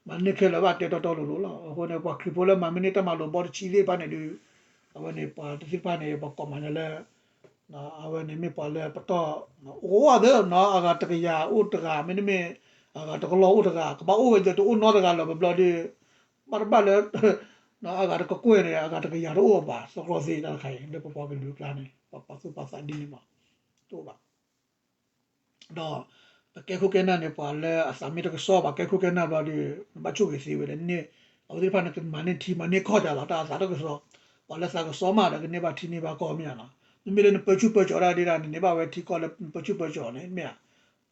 မၤတန့ၢ်ခဲလၢာ်ဘၣ်တဲတီတီလိၤလိၤလီၤ အဃိန့ၣ် ပှၤခရံာ်ဖိလၢမၤမ့ၢ်န့ၢ်တၢ်မၤလိာ်အဘီတဆံသ့ၣ်တဖၣ်န့ၣ်ဒီး အဝဲန့ၣ် ပှၤတသ့ၣ်တဖၣ်န့ၣ် ပှၤကိးမၤညါလၢ အဝဲန့ၣ်မ့ၢ်ပှၤလၢပတီၢ် အိၣ်ဝဲသ့ၣ်နီၤ အဂၤတကယၤအိၣ်တဂၤ မ့တမ့ၢ် အဂၤတကလီၢ်အိၣ်တဂၤ ကဘၣ်အိၣ်ဝဲသ့ၣ်တအိၣ်နီတဂၤလၢၤဘၣ်ဘျီဒီး ဘၣ်တဘၣ်လၢ အဂၤတကကွဲၢ်န့ၣ် အဂၤတကယၤတအိၣ်ဘၣ် သီကျီသ့ၣ်တၢ်တခါအံၤ လၢပပှၤကလုာ်အကျါန့ၣ် ပှၤပာ်သူၣ်ပာ်သးဒ်န့ၣ်မး တအိၣ်ဘၣ် ဒီး ပကဲခိၣ်ကဲနၢ်န့ၣ် ပှၤလၢအသးမ့ၢ်တကစီၣ်ဘၣ် ကဲခိၣ်ကဲနၢ်ဘျီဒီး နဘၣ်ဆိၣ်ဂ့ၤသ့ဝဲလဲၣ်န့ၣ်, အဝဲသ့ၣ်တဖၣ်န့ၣ် ကမၤန့ၢ်ထံမၤန့ၢ်ကီၢ်ဒ်လီၤ တၢ်အသးတကစီၣ်, ပှၤလၢသးကစီၣ်မးဒီး ကန့ၢ်ဘၣ်ထံန့ၢ်ဘၣ်ကီၢ်မ့ၢ်ဧါနီၤ, မ့မ့ၢ်လၢနပၢဆူၣ်ပၢကၠီၤတၢ်ဒ်ဒၣ်န့ၣ် န့ၢ်ဘၣ်ဝဲထံကီၢ်လၢပၢဆူၣ်ပၢကၠီၤန့ၣ်မ့ၢ်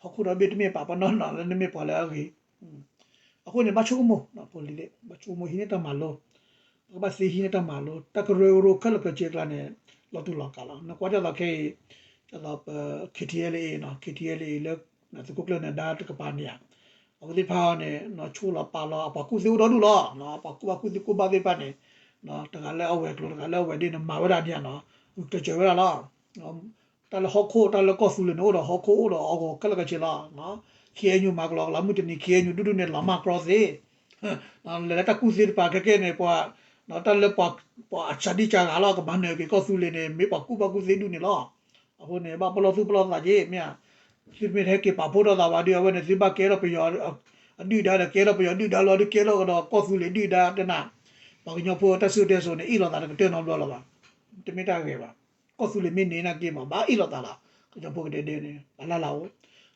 ဧါ, ဟီၣ်ခိၣ်ဒီဘ့ၣ်တမ့ၢ်ပာ်ပနီၢ်နီၤလၢနမ့ၢ်ပှၤလၢအဂ့ၤ အဃိန့ၣ် ဘၣ်ဆိကမိၣ် ဖိလံၤလံ ဘၣ်ဆိကမိၣ်ဟံးန့ၢ်တၢ်မၤလိ, ပကဘၣ်သ့ဟံးန့ၢ်တၢ်မၤလိ တၢ်ကရၢကရိခဲလၢာ်ခဲဆ့အကျါန့ၣ် လီၤတူာ်လီၤကာ်လီၤ. နကွၢ်ဒ်သိးခဲအံၤ ဒ်သိးပ K T L A နီၤ K T L A လၢ သုးခိၣ်ကျၢၢ်နၢၤဒါတကပၤန့ၣ်ဧါ, အဝဲသ့ၣ်တဖၣ်န့ၣ် ဆိလီၤပာ်လီၤ အပှၤကူၣ်သ့အိၣ်ဒီဒူၣ်လီၤ. ပှၤကူၣ်ဘၣ်ကူၣ်သ့ကူၣ်ဘၣ်သ့ၣ်တဖၣ်န့ၣ် တဂၤလၢအဝဲၤကျိၤ တဂၤလၢအဝဲၤဒ့န့ၣ် မၤဝဲဒၣ်န့ၣ်ဧါနီၤ, ဂုာ်ကျဲးစၢးဝဲဒၣ်လီၤ. တၢ်လၢဟီၣ်ခိၣ် တၢ်လၢကီၢ်သူလ့ၤန့ၣ် အိၣ်ဒီးဟီၣ်ခိၣ်အိၣ်ဒီးအဂီၤခဲလၢာ်ခဲဆ့လီၤ. K N U မၤကလီကလီ မုၢ်တနံၤ K N U ဒူၣ်ဒူၣ်န့ၣ် လီၤမၢ်ကြီသ့, လဲၤလၢတၢ်ကူၣ်သ့တပၤခဲကဲန့ၣ် ပှၤ တၢ်လၢပှၤ ပှၤအစှၤဒံစှၤဂၤလီၤ ကမၤနၢၤက့ၤကီၢ်သူလ့ၤန့ၣ် မ့ၢ်ပှၤကူၣ်ဘၣ်ကူၣ်သ့ဒူၣ်န့ၣ်လီၤ. အဃိန့ၣ် ဘၣ်ပလီၢ်သူၣ်ပလီၢ်သးက့ၤ မ့ၢ်ဧါ, သုတမ့ၢ်ထဲက့ၤပာ်ဖှိၣ်ထီၣ်သးဘၣ်ဒီး အဝဲန့ၣ် သုဘၣ်ကဲထီၣ်ပယီၤ အဒုၣ်ဒါဒီး ကဲထီၣ်ပယီၤဒုၣ်ဒါလီၤဒီး ကဲထီၣ်ကဒီးကီၢ်သူလ့ၤဒုၣ်ဒါတနၤ, ပှၤကညီဖိတၢ်စံၣ်စိၤတဲစိၤန့ၣ် အ့ၣ်လိာ်သးတကတၢၢ်နီတဘျီလၢၤဘၣ်, တမ့ၢ်တၢ်ဂ့ၤဘၣ်. ကီၢ်သူလ့ၤမ့ၢ်န့ၢ်နာ်က့မး ဘၣ်အ့ၣ်လိာ်သးလီၤ. ကညီဖိကဒဲဒဲန့ၣ် ပှၤလၢ်လၢ်အိၣ်,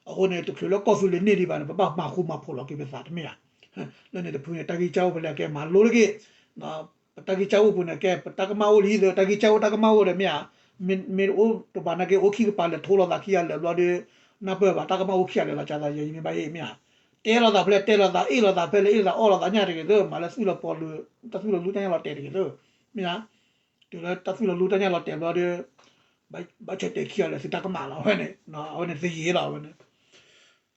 အဃိန့ၣ် တချုးလၢကီၢ်သူလ့ၤန့ၢ်ဒံးဘၣ်န့ၣ် ပဘၣ်မၤဃူမၤဖိးလီၤက့ၤပသးတမ့ၢ်ဧါ. လၢန့ၣ်တဖုန့ၣ် တၢ်ဂံၢ်စၢ်အိၣ်ဖဲလဲၣ်ကဲမၤလိတက့ၢ် ပတၢ်ဂံၢ်စၢ်အိၣ်ပူၤန့ၣ် ကဲ ပတၢ်ကမၣ်အိၣ်လံဒီး တၢ်ဂံၢ်စၢ်အိၣ်တၢ်ကမၣ်အိၣ်ဒီးမ့ၢ်ဧါ, မ့ၢ်အိၣ်တပၤနာ်က့ အိၣ်ခံကပၤလဲၤထိလိာ်သးခံဂၤလၢာ်ဘျီဒီး နၢ်ပၢၢ်ဘၣ် တၢ်ကမၣ်အိၣ်ခံဂၤလဲၣ်လီၤ ကၢ်သးယဲယမ့ၢ်ဘၣ်ဟ့ၣ်မ့ၢ်ဧါ, တဲလိာ်သးဖဲလဲၣ်တဲလိာ်သး အ့ၣ်လိာ်သးဖဲလဲၣ်အ့ၣ်လိာ်သး အီၣ်လိာ်သးညၣ်တဂ့ၤသၢ မၤလၢသူၣ်လၢပီလူၤ တၢ်သူၣ်လီၤလူၤတၢ်ညၣ်လီၤတဲာ်တဂ့ၤသၢ, မ့ၢ်ဧါ, တုၤလၢတၢ်သူၣ်လီၤလူၤတၢ်ညၣ်လီၤတဲာ်ဘျီဒီး ဘၣ်ဆၢတဲာ်ခံဂၤလၢာ်သုတၢ်ကမၣ်လီၤ အဝဲန့ၣ်, အဝဲန့ၣ်သယ့လီၤ အဝဲန့ၣ်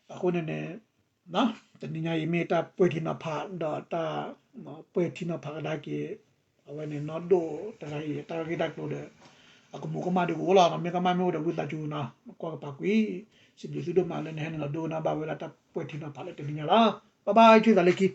အဃိန့ၣ်န့ၣ် တနံၤညါအံၤမ့ၢ်တၢ်ပှဲၤထံနီၤဖး ဒီးတၢ် ပှဲၤထံနီၤဖးကဒါက့ၤ အဝဲန့ၣ်နီၢ်ဒိၣ်တဂၤအံၤ တၢ်ဂ့ၢ်တၢ်ကျိၤဒီး အကမူးကမၣ်ဒုးကအိၣ်လီၤနီၤ, မ့ၢ်ကမၣ်မ့ၢ်အိၣ်ဒီးဝံသးစူၤနီၤ ကွၢ်ကပၤကွံာ်, စံးဘျုးသုဒိၣ်မးလၢနဟဲနုာ်လီၤဒိကနၣ်ဘၣ်ဝဲဒၣ်တၢ်ပှဲၤထံနီၤဖးလၢတနံၤညါလီၤ. ဘၣ်ဘၣ် ထံၣ်သးလၢခံ